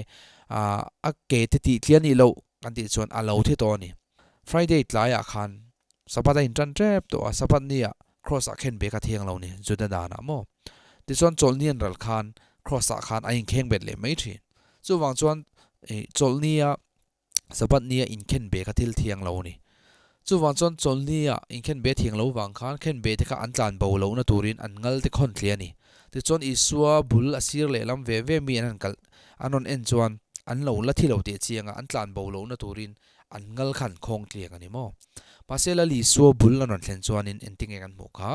a ke te tih tlian nih loh kan tih chuan a lo thi tawh a ni. Friday tlaiah khan Sabbath a intan tep tawh a, Sabbath nia Cross ah khen bek a thiang lo ni Juda danah maw. Tichuan chawlhni an ral khan Cross ah khan a inkheng bet leh mai thin. Chuvang chuan chawlhnia Sabbath nia inkhen be kha thil thiang lo a ni. Chuvang chuan chawlhnia inkhen be thiang lo vang khan khen be te kha an tlan bo lohna turin an ngal te khawn thli a ni. Tichuan Isua bul a sir lehlam ve ve mi an han kalh an rawn en chuan an lo la thi lo tih a chiang a, an tlan bo lohna turin an ngal kha an khawng tliang a ni maw? Mahse Lal Isua bul an rawn thlen chuanin engtinge kan hmuh kha?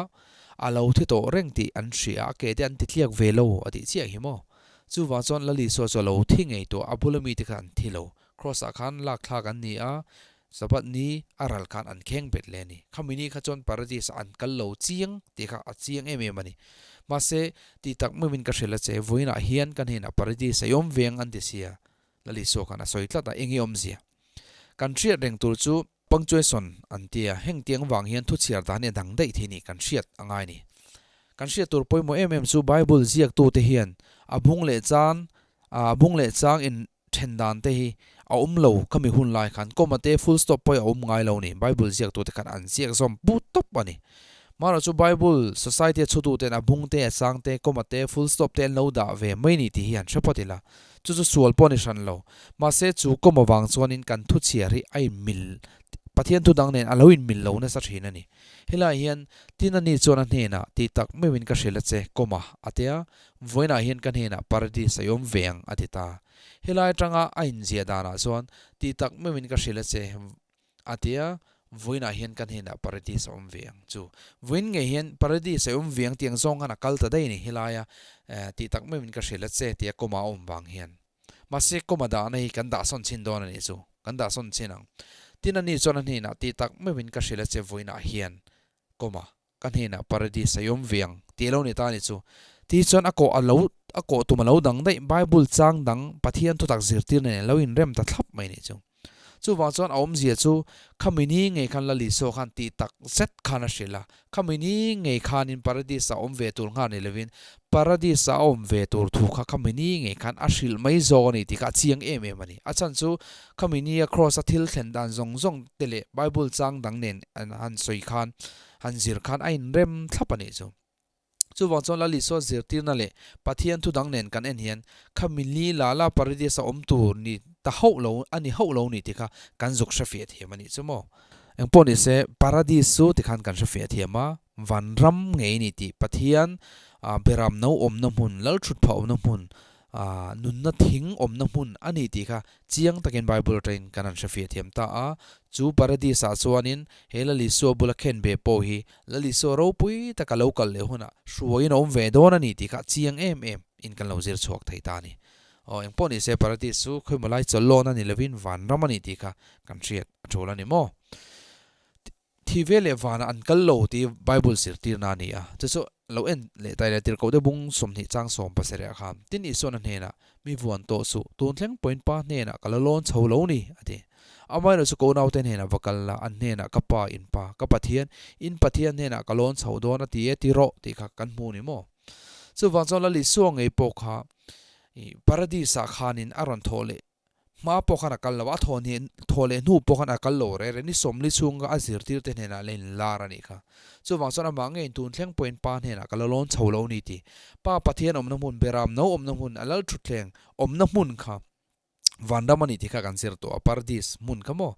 A lo thi tawh reng tih an hria a, a ke te an ti tliak ve lo a tih chiah hi maw? Chuvang chuan Lal Isua chu a lo thi ngei tawh, a bula mite kha an thi lo. Kraws-ah khan lak thlak an ni a, Sabbath ni a ral khan an kheng bet leh a ni. Khami ni kha chuan Paradis-ah an kal lo chiang tih kha a chiang em em a ni. Mahse, tih tak meuhin ka hrilh a che, vawiinah hian ka hnenah Paradis a i awm veng an ti sia. Lal Isua khan a sawi tlat a, eng i awmzia? Kan hriat reng tur chu Punctuation an ti a, heng tiang vang hian thu chhiar dan hi a dang daih thei ni kan hriat a ngai ni. Kan hriat tur pawimawh em em chu Bible ziaktute hian a bung leh chang a bung leh chang in then dan te hi a awm lo khami hun lai khan comma te full stop pawh hi a awm ngai lo ni Bible ziaktute khan an ziak zawm put tawp a ni. Marawh chu Bible Society a chhututen a bung te a chang te comma te full stop te an lo dah ve mai ni tih hi han hre phawt ila. Chu chu sual pawh a ni hran lo. Mahse, chu kawm avang chuanin kan thu chhiar hi a inmil, Pathian thu dang nen a lo inmil lo nasa thin a ni. Helaiah hian tin ani chuan a hnenah tih tak meuhin ka hrilh a che, kawma, a tia, vawiinah hian ka hnenah Paradis a i awm ve ang, a ti ta. Helai atanga a inziah danah chuan tih tak meuhin ka hrilh a che, A ti a, Vawiinah hian ka hnenah Paradis a awm ve ang chu. Vawiin ngei hian Paradis a awm ve ang tih ang zawng khan a kal ta daih a ni helaia tih tak meuhin ka hrilh a che tia kawma a awm vang hian. Mahse kawma dahna hi kan dahsawn chhin dawn a nih chu, kan dahsawn chhin ang. Tin ani chuan a hnenah tih tak meuhin ka hrilh a che vawiinah hian kawma ka hnenah Paradis a i awm ve ang tih a lo ni ta a ni chu. Ti chuan a kawh a lo a kawh tum a lo dang daih Bible chang dang Pathian thutak zirtirna nen a lo inrem ta thlap mai a nih chu. Chuvang chuan a awmzia chu khami ni ngei khan Lal Isua khan tih tak zet khan a hrilh a, khami ni ngei khanin Paradis-ah awm ve tur nghal ni lovin Paradis-ah a awm ve tur thu kha khami ni ngei khan a hrilh mai zawk a ni tih kha a chiang em em a ni. A chhan chu khami nia Kraws-a thil thlen dan zawng zawng te leh Bible chang dang nen an han sawi khan han zir khan a inrem thlap a nih chu. Chuvang chuan Lal Isua zirtirna leh Pathian thu dang nen kan en hian kha mili la la Paradis a awm tur ni ta hauh lo a ni hauh lo ni tih kha kan zuk hrefiah thiam a nih chu maw. Engpawh ni se Paradis chu tikhan kan hrefiah thiam a, vanram ngei ni tih Pathian beram no awmna hmun, Lalthutphah awmna hmun, Nunna thing awmna hmun a ni tih kha chiang takin Bible atangin kan han hrefiah thiam ta a. Chu Paradis-ah chuanin he Lal Isua bula khen ve pawh hi Lal Isua ropui taka lo kal leh hunah hruaiin a awm ve dawn a ni tih kha chiang em em in kan lo zir chhuak thei ta a ni. Aw, engpawh ni se Paradis chu khawimaw lai chawlhlawn a ni lovin vanram a ni tih kha kan hriat a tul a ni maw? Thi ve leh vanah an kal lo tih Bible zirtirna a ni a, chu chu lo en leh ta ila tirhkoh te bung 20 chang 17 ah khan tin Isuan a hnenah, Mi vuan tawh suh, tun thleng pawhin Pa hnenah ka la lawn chho lo ni, a ti. Amaherawhchu chu ko naute hnenah va kal la, an hnenah ka Pa in Pa, ka Pathian, in Pathian hnenah ka lawn chho dawn a ti e ti rawh tih kha kan hmu ni maw? Chuvang chuan Lal Isua ngei pawh kha Paradis-ah khanin a rawn thawh leh Hma pawh khan a kal lo a, a thaw hne thaw leh hnu pawh khan a kal lo reh reh. Ni 40 chhunga a zirtirte hnenah la inlar a nih kha. Chuvang chuan amah ngeiin tun thleng pawhin Pa hnenah ka la lawn chho lo ni tih. Pa Pathian awmna hmun, Beram no awmna hmun, a lal thutthleng awmna hmun kha vanram a ni tih kha kan zir tawh a, Paradis hmun kha maw.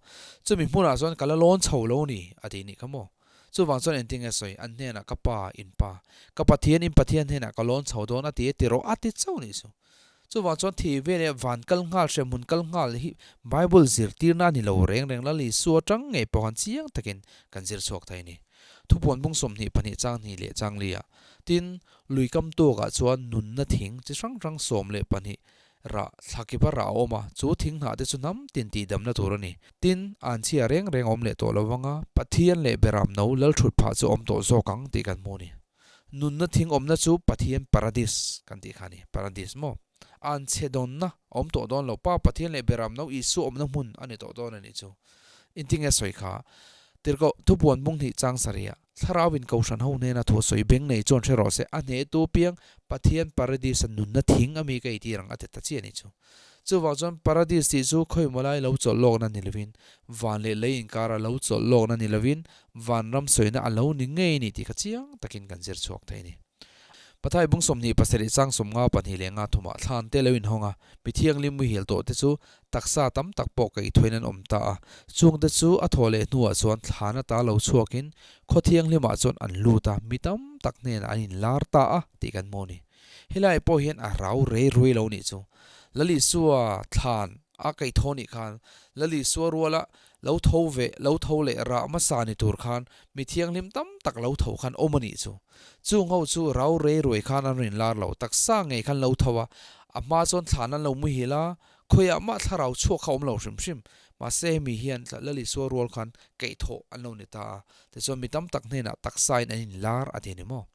Chumi hmunah chuan ka la lawn chho lo ni a tih nih kha maw. Chuvang chuan engtin nge sawi, an hnenah ka Pa in Pa, ka Pathian in Pathian hnenah ka lawn chho dawn a ti e ti rawh a ti chauh nih chu. Chuvang chuan thi ve leh van kal nghal, hremhmun kal nghal hi Bible zirtirna a ni lo reng reng Lal Isua atang ngei pawh khan chiang takin kan zir chhuak thei a ni. Thupuan bung 22 chang hnih leh chang li ah. Tin, lui kam tuakah chuan nunna thing chi hrang hrang 12 Rah, thlakipa rah a awm a, chu thing hnah te chu hnam tin tihdamna tur a ni. Tin, anchhia reng reng a awm leh tawh lo vang a, Pathian leh Beram no lalthut phah chu a awm tawh zawk ang tih kan hmu a ni. Nunna thing awmna chu Pathian paradis kan tih kha a ni. Paradis maw? Anchhe dawnna a awm tawh dawn lo. Pa Pathian leh Beram no Isua awmna hmun a ni tawh dawn a nih chu. Intinge sawi kha? Tirhkoh thupuan bung hnih chang sarih ah Thlarau in Kohhran ho hnena thu sawi beng nei chuan hre rawh se, a hnehtu piang Pathian paradis a nunna thing a mi ka eitir ang a ti ta chiah a nih chu. Chuvang chuan paradis tih chu khawimaw lai lo chawlh lawkna ni lovin, van leh lei inkara lo chawlh lawkna ni lovin, vanram sawina a lo ni ngei a ni tih kha chiang takin kan zir chhuak thei a ni. Pathai bung 27 chang 52 leh nga thumah thlan te lo inhawng a, mi thianghlim muhil tawh te chu taksa tam tak pawh ka ithuain an awm ta a, chungte chu a thawh leh hnuah chuan thlan ata lo chhuakin khaw thianghlimah chuan an lut a, mi tam tak hnenah an inlar ta a tih kan hmu a ni. Helaiah pawh hian a rau rei ruai lo nih chu. Lalisua thlan a kaihthawh nih khan Lalisua ruala lo tho ve, lo tho leh rah hmasa ni tur khan mi thianghlim tam tak lo tho khan awm a nih chu. Chung ho chu rau rei ruai khan an rawn inlar lo, taksa ngei khan lo tho a, a hma chuan thlan an lo muhil a, khawiah mah thlarau chhuak kha awm lo hrim hrim. Mahse hemi hian Lalisua rual khan kaihthawh an lo ni ta a, tichuan mi tam tak hnenah taksain an inlar a ti a ni maw?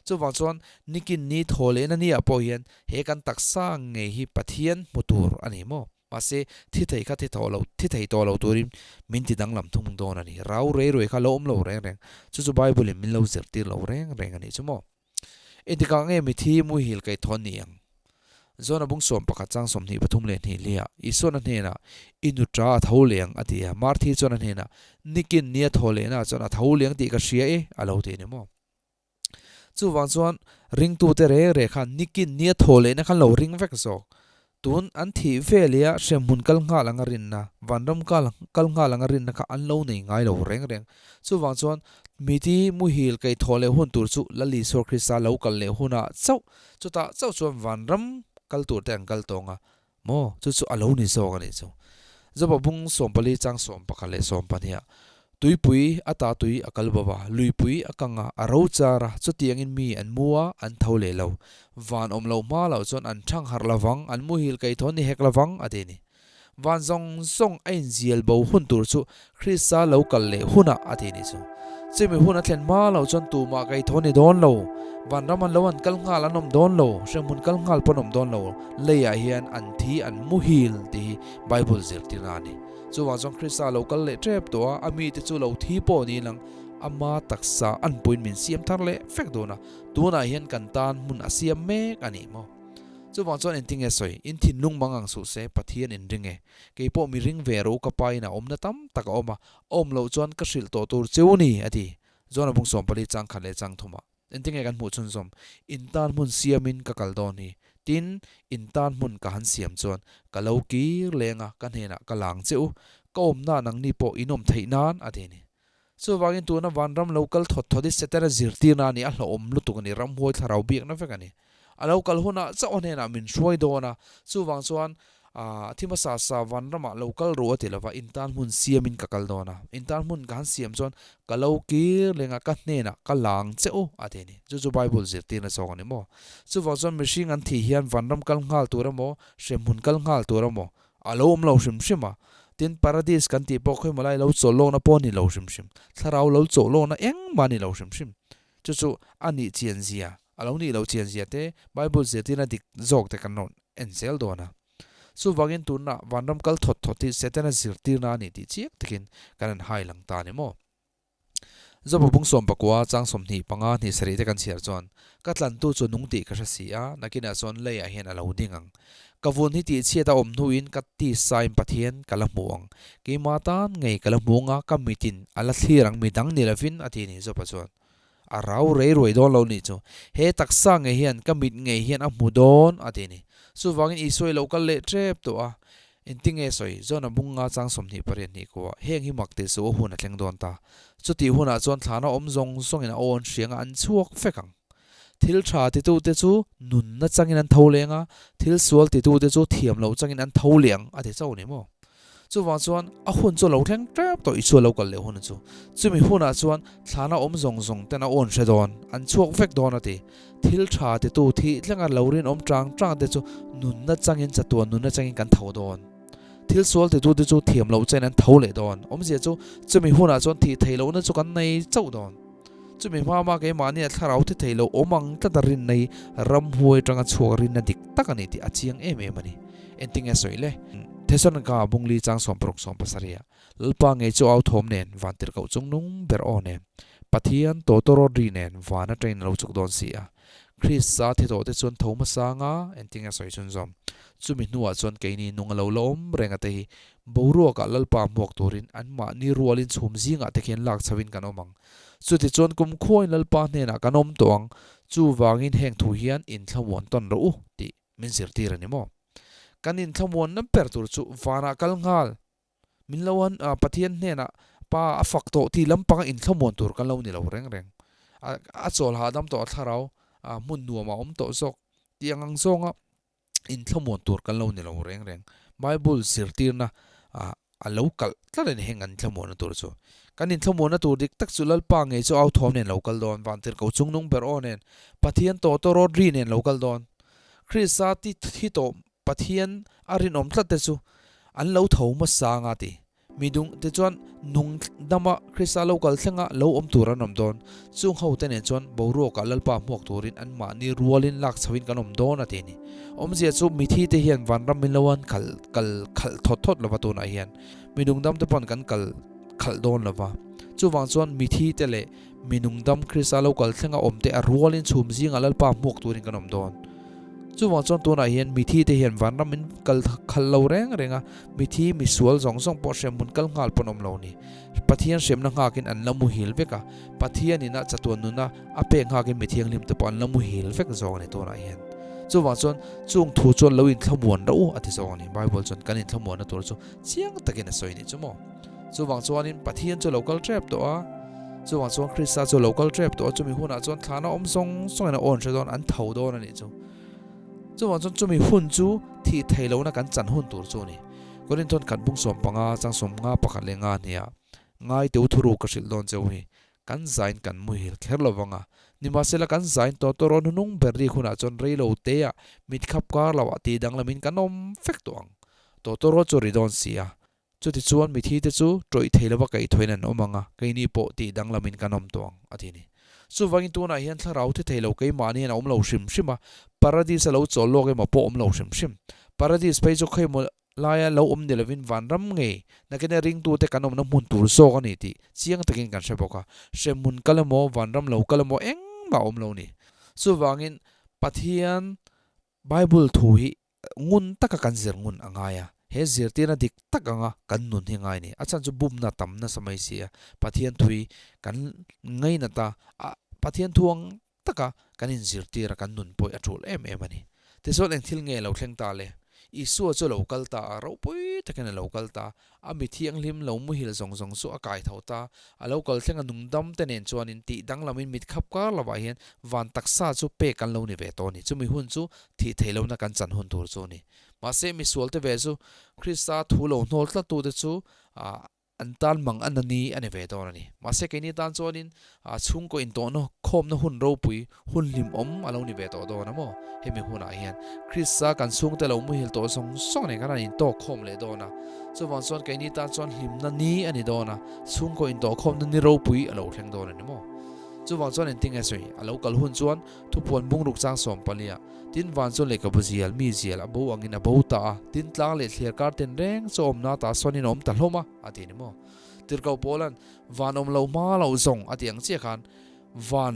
Chuvang chuan nikin ni thaw lehna ni ah pawh hian he kan taksa ngei hi Pathian hmu tur a ni maw? Mahse, thi thei kha thi tawh lo, thi thei tawh lo turin min ti danglam thung dawn a ni. Rau rei ruai kha lo awm lo reng reng. Chu chu Bible in min lo zirtir lo reng reng a nih chu maw? Engtikah nge mithi muhil kaih thawn ni ang? Zona bung 11 chang 23 leh hnih hliah Isuan a hnenah, I nu ta a tho leng, a ti a. Marthi chuan a hnenah, Nikin nia thaw lehna chuan a tho leng tih ka hria e, a lo ti a ni maw? Chuvang chuan ringtute reng reng khan nikin nia thaw lehna khan lo ring vek zawk. Tun an thih veleh a hremhmun kal nghal anga rinna, vanram kal kal nghal anga rinna kha an lo nei ngai lo reng reng. Chuvang chuan miti muhil kaih thaw leh hun tur chu Lal Isua Krista lo kal leh hunah chauh, chutah chauh chuan vanram kal tur te an kal tawng a, Maw? Chu chu a lo ni zawk a nih chu. Joba bung 14 chang 11 leh 12 ah, Tuipui a ta tui a kal bo a, luipui a kang a, a ro char a, chutiangin mi an mu a, an tho leh lo. Van awm lo hma loh chuan an thang harh lo vang, an muhil kaih thawn ni hek lo vang, a ti a ni. Van zawng zawng a inzial bo hun tur chu Krista lo kal leh hunah a ti nih chu. Chumi hun a thlen hma loh chuan tumah kaih thaw ni dawn lo. Vanram an lo an kal nghal an awm dawn lo, hremhmun kal nghal pawn awm dawn lo. Leiah hian an thi an muhil tih hi Bible zirtirna a ni. Chuvang chuan Krista lo kal leh tep tawh a, a mite chu lo thi pawh ni lang ama taksa an puiin min siam thar leh vek dawn a, tunah hian kan tan hmun a siam mek a ni maw? Chuvang chuan engtinge sawi? In thinlung mang ang suh se, Pathian in ring e. Kei pawh mi ring ve rawh u ka pa in a awmna tam tak a awm a, a awm loh chuan ka hrilh tawh tur cheu ni, a ti. John a bung 14 chang khat leh chang thumah. Engtinge kan hmuh chhunzawm? In tan hmun siamin ka kal dawn hi. Tin, in tan hmun ka han siam chuan ka lo kir leng a, ka hnenah ka lang che u, ka awmna nangni pawh in awm theih nan, a ti a ni. Chuvangin tuna vanram lo kal thawt thawt hi Setana zirtirna a ni, a hlauhawm lutuk a ni, ramhuai thlarau biakna vek a ni. A lo kal hunah chauh a hnenah min hruai dawn a, chuvang chuan thi hmasa sa vanramah lo kal ru a ti lova, in tan hmun siamin ka kal dawn a, in tan hmun ka han siam chuan ka lo kir leng a, ka hnenah ka lang che u a ti a ni. Chu chu Bible zirtirna zawk a ni maw? Chuvang chuan mihring an thih hian vanram kal nghal tur emaw, hremhmun kal nghal tur emaw, A lo awm lo hrim hrim a, tin Paradis kan tih pawh khawimaw lai lo chawlh lawkna pawh a ni lo hrim hrim, thlarau lo chawlh lawkna engmah a ni lo hrim hrim. Chu chu a nih chian zia, a lo nih loh chian zia te Bible zirtirna dik zawk te kan rawn en zel dawn a. Chuvangin tunah vanram kal thawt thawt hi Setana zirtirna a ni tih chiang takin kan han hai lang ta a ni maw? Joba bung 19 chang 25 hnih sarih te kan chhiar chuan, Ka tlantu chu nung tih ka hre si a, nakinah chuan leiah hian a lo ding ang. Ka vun hi tihchhiat a awm hnuin ka tisain Pathian ka la hmu ang. Keimah tan ngei ka la hmu ang a, ka mitin a la thlir ang midang ni lovin, a ti a ni Joba chuan. A rau rei ruai dawn lo nih chu. He taksa ngei hian ka mit ngei hian a hmu dawn, a ti a ni. Chuvangin Isua i lo kal leh tep tawh a, Engtinge sawi? John-a bung nga chang 28 hnih kuah, heng hi mak tih suh a hun a thleng dawn ta. Chutih hunah chuan thlana awm zawng zawngin a awn hrianga an chhuak vek ang. Thil tha titute chu nunna changin an tho leng a, thil sual titute chu thiam loh changin an tho leh ang, a ti chauh ni maw? Chuvang chuan a hun chu a lo thleng tep tawh Isua lo kal leh hun chu. Chumi hunah chuan thlana awm zawng zawng ten a awn hre dawn, an chhuak vek dawn a ti. Thil tha titu thih thlenga lo rinawm tang tang te chu nunna changin chatuan nunna changin kan tho dawn. Thil sual titu te chu thiam loh chain an tho leh dawn. Awmzia chu chumi hunah chuan thih theih lohna chu kan nei chauh dawn. Chumi hma hma keimahnia thlarau thi thei lo awm ang tlata rinna hi ramhuai atanga chhuak rinna dik tak a ni tih a chiang em em a ni. Engtinge sawi le? Thesalonika Bungli chang 60 17 ah Lalpa ngei chu au thawm nen van tirhkoh chung nung ber aw nen Pathian tawtawrawt ri nen van atangin a lo chuk dawn si a. Krista thi tawh te chuan tho hmasa anga engtinge sawi chhunzawm? Chumi hnuah chuan keini nung a lo la awm reng a te hi boruakah Lalpa hmuak turin anmahni rualin chhum zingah te khian lak chhoin kan awm ang. Chutichuan kumkhuain Lalpa hnenah kan awm tawh ang, chuvangin heng thu hian inthlamuan tawn rawh u tih min zirtir a ni maw? Kan inthlamuanna ber tur chu vanah kal nghal, min lo han Pathian hnenah Pa a fak tawh tih lampanga inthlamuan tur kan lo ni lo reng reng. A chawl hahdam tawh a thlarau hmun nuam a awm tawh zawk tih ang ang zawnga inthlamuan tur kan lo ni lo reng reng. Bible zirtirna a lo kalh tlat a ni heng an thlamuanna tur chu. Kan inthlamuanna tur dik tak chu Lalpa ngei chu au thawm nen lo kal dawn, Vantirhkoh chungnung ber aw nen, Pathian tawh tawrawt ri nen lo kal dawn. Krista ti thi tawh Pathian a rinawm tlat te chu an lo tho hmasa anga ti. Mi dung te chuan nung dama Krista lo kal thlenga lo awm tur an awm dawn. Chung ho te nen chuan boruakah Lalpa hmuak turin anmahni rualin lak chhoin kan awm dawn a ti a ni. Awmzia chu mithi te hian vanram min lo an kal kal khalh thawt thawt lova tunah hian mi nungdam te pawn kan kal khalh dawn lova. Chuvang chuan mithi te leh Mi nungdam Krista lo kal thlenga awm te a rualin chhum zingah Lalpa hmuak turin kan awm dawn. Chuvang chuan tunah hian mithi te hian vanram in kal khalh lo reng reng a, mithi misual zawng zawng pawh hremhmun kal nghal pawn awm lo ni. Pathian hremna nghakin an la muhil vek a, Pathian ina chatuan nuna a pek nghakin mi thianghlim te pawh an la muhil vek zawng a ni tunah hian. Chuvang chuan chung thu chuan lo inthlamuan rawh u a ti zawng a ni. Bible chuan kan inthlamuanna tur chu chiang takin a sawi nih chu maw. Chuvang chuanin Pathian chu lo kal tep tawh a, chuvang chuan Krista chu lo kal tep tawh a, chumi hunah chuan thlana awm zawng zawngin a awn hre dawn, an tho dawn a nih chu. Chuvang chuan chumi hun chu thih theih lohna kan chan hun tur chu a ni. Korinthon khat bung 15 chang 50 pakhat leh nga hniah ngai teu thuruk ka hrilh dawn cheu hi. Kan zain kan muhil kher lo vang a, nimahsela kan zain tawh tawh rawh hnunung ber rik hunah chuan rei lo teah mit khap kar loah tih danglamin kan awm vek tawh ang. Tawh tawh rawh chu ri dawn si a, Chutichuan mithite chu tawih thei lova kaihthawhin an awm ang a, keini pawh tih danglamin kan awm tawh ang, a ti a ni. Chuvangin tunah hian thlarau thi thei lo keimahni hian a awm lo hrim hrim a, Paradis a lo chawl lawk emaw pawh awm lo hrim hrim. Paradis phei chu khawimaw laia lo awm ni lovin vanram ngei nakina ringtute kan awmna hmun tur zawk a ni tih chiang takin kan hre bawk a, hremhmun kal emaw vanram lo kal emaw engmah a awm lo ni. Chuvangin Pathian Bible thu hi ngun taka kan zir ngun a ngai a, he zirtirna dik tak anga kan nun hi ngai a ni. A chhan chu bumna tam nasa mai si a, Pathian thui kan ngainat a, a Pathian thu ang taka kan inzirtir a kan nun pawh a tul em em a ni. Tichuan eng thil nge lo thleng ta le? Isua chu a lo kal ta a, ropui takin a lo kal ta A mi thianghlim lo muhil zawng zawng chu a kai tho ta. A lo kal thleng a nungdam te nen chuanin tih danglamin mit khap kar lovah hian van taksa chu pek an lo ni ve tawh a ni. Chumi hun chu thih theih lohna kan chan hun tur chu a ni. Mahse misual te ve chu Krista thu lo hnawl tlat tute chu an tan mang a na ni a ni ve dawn a ni. Mahse keini tan chuanin chhungkaw intawhna khawmna hun ropui Hun hlimawm a lo ni ve tawh dawn a maw? Hemi hunah hian Krista kan chhungte lo muhil tawh zawng zawng nen khan an intawk khawm leh dawn a. Chuvang chuan keini tan chuan hlimna ni a ni dawn a, chhungkaw intawh khawmna ni ropui a lo thleng dawn a ni maw? Chuvang chuan engtin nge sawi? A lo kal hun chuan thupuan bungruk chang sawm palia, tin van chuan lehkhabu zial, mi zial a bo angin a bo ta a, tin tlang leh thliar kar ten reng chu awmna ta sawnin a awm ta hlawm a, a ti a ni maw? Tirhkoh Paula'n van awm lo hma lo zawng a ti ang chiah khan van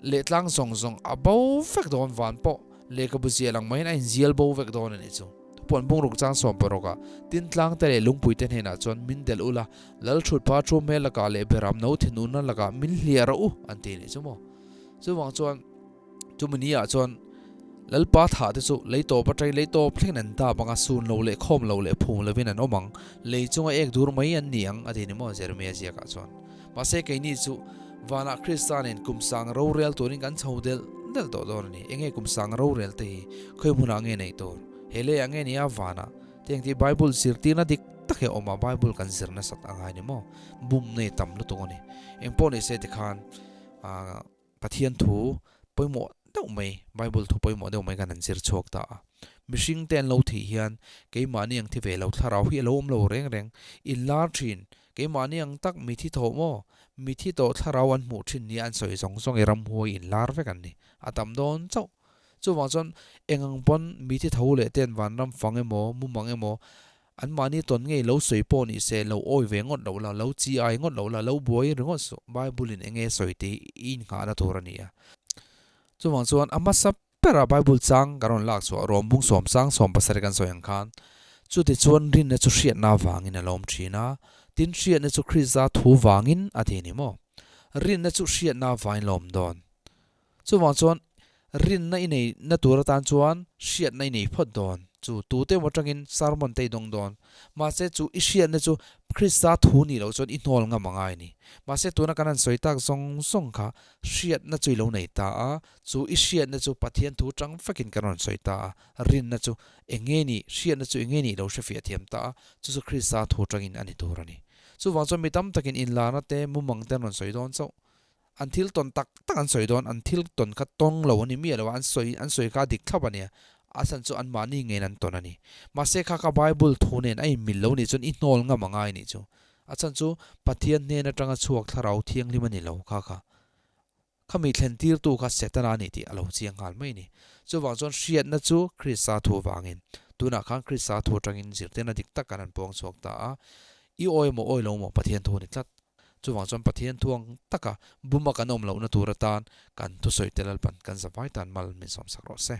leh tlang zawng zawng a bo vek dawn van pawh lehkhabu zial ang maiin a inzial bo vek dawn a nih chu. Thupuan bungruk chang sawm paruk ah tin tlang te leh lungpui te hnenah chuan min delh ula, lal thut pa thu hmel lakah leh beram no thinurna lakah min hliah rawh u an ti a nih chu maw. Chuvang chuan chumi ni ah chuan Lalpa thah te chu lei tawp atangin lei tawp thlengin an dap ang a, sun lo leh khawm lo leh phum lovin an awm ang, lei chunga ek dur mai an ni ang a ti ni maw Jeremiah ziakah chuan. Mahse keini chu vanah Krista nen kum sang rorel turin kan chho delh delh tawh dawn a ni. Enge kum sang rorel te hi khawi hmunah nge neih tur? He leiah nge nia vanah? Tiang tih Bible zirtirna dik tak hi a awm a, Bible kan zir nasat a ngai ni maw? Bum nei tam lutuk a ni. Engpawh ni se tikhan ah Pathian thu pawimawh deuh mai, Bible thu pawimawh deuh mai kan han zir chhuak ta a. Mihring te an lo thih hian keimahni ang thi ve lo thlarau hi a lo awm lo reng reng. Inlar thin, keimahni ang tak mithi tawh maw? Mithi tawh thlarau an hmuh thin nia an sawi zawng zawng i ramhuai inlar vek an ni. A tam dawn chauh. Chuvang chuan eng ang pawn mithi tho leh ten vanram fang emaw, mumang emaw Anmahni tawn ngei lo sawi pawh ni se, lo awi ve ngawt lo la, lo chi ai ngawt lo la, lo buai ringawt suh. Bible-in eng nge sawi tih i innghahna tur a ni a. Chuvang chuan a hmasa bera Bible chang kan rawn lak chhuah Rom bung sawmsang 70 kan sawi ang khan, chutichuan rinna chu hriatna vangin a lawm thin a, tin hriatna chu Krista thu vangin a ti a ni maw? Rinna chu hriatna vangin lawm dawn. Chuvang chuan rinna i nei na tur atan chuan hriatna i nei phawt dawn. Chu tute emaw atangin sermon te i dawng dawn. Mahse chu i hriatna chu Krista thu nih loh chuan i hnawl ngam a ngai a ni. Mahse tuna kan han sawi tak zawng zawng kha hriatna chu i lo nei ta a, chu i hriatna chu Pathian thu tang vekin kan rawn sawi ta a, rinna chu eng nge nih, hriatna chu eng nge nih i lo hrefiah thiam ta a, chu chu Krista thu tangin a ni tur a ni. Chuvang chuan mi tam takin inlarna te, mumang te an rawn sawi dawn chauh. An thil tawn tak tak an sawi dawn, an thil tawn kha tawng lo a ni miah lo a, an sawi an sawi kha a dik thlap a nia, a chhan chu anmahni ngeiin an tawn a ni. Mahse kha kha Bible thu nen a inmil lo nih chuan i hnawl ngam a ngai nih chu. A chhan chu Pathian hnen atanga chhuak thlarau thianghlim a ni lo kha kha. Khami thlen tirtu kha Setana a ni tih a lo chiang nghal mai a ni. Chuvang chuan hriatna chu Krista thu vangin, tunah khan Krista thu atangin zirtirna dik tak kan han puang chhuak ta a, i awi maw awi lo maw Pathian thu a ni tlat. Chuvang chuan Pathian thuang taka buma kan awm lohna tur atan kan thusawi te Lalpan kan zavai tan mal min sawmsak rawh se.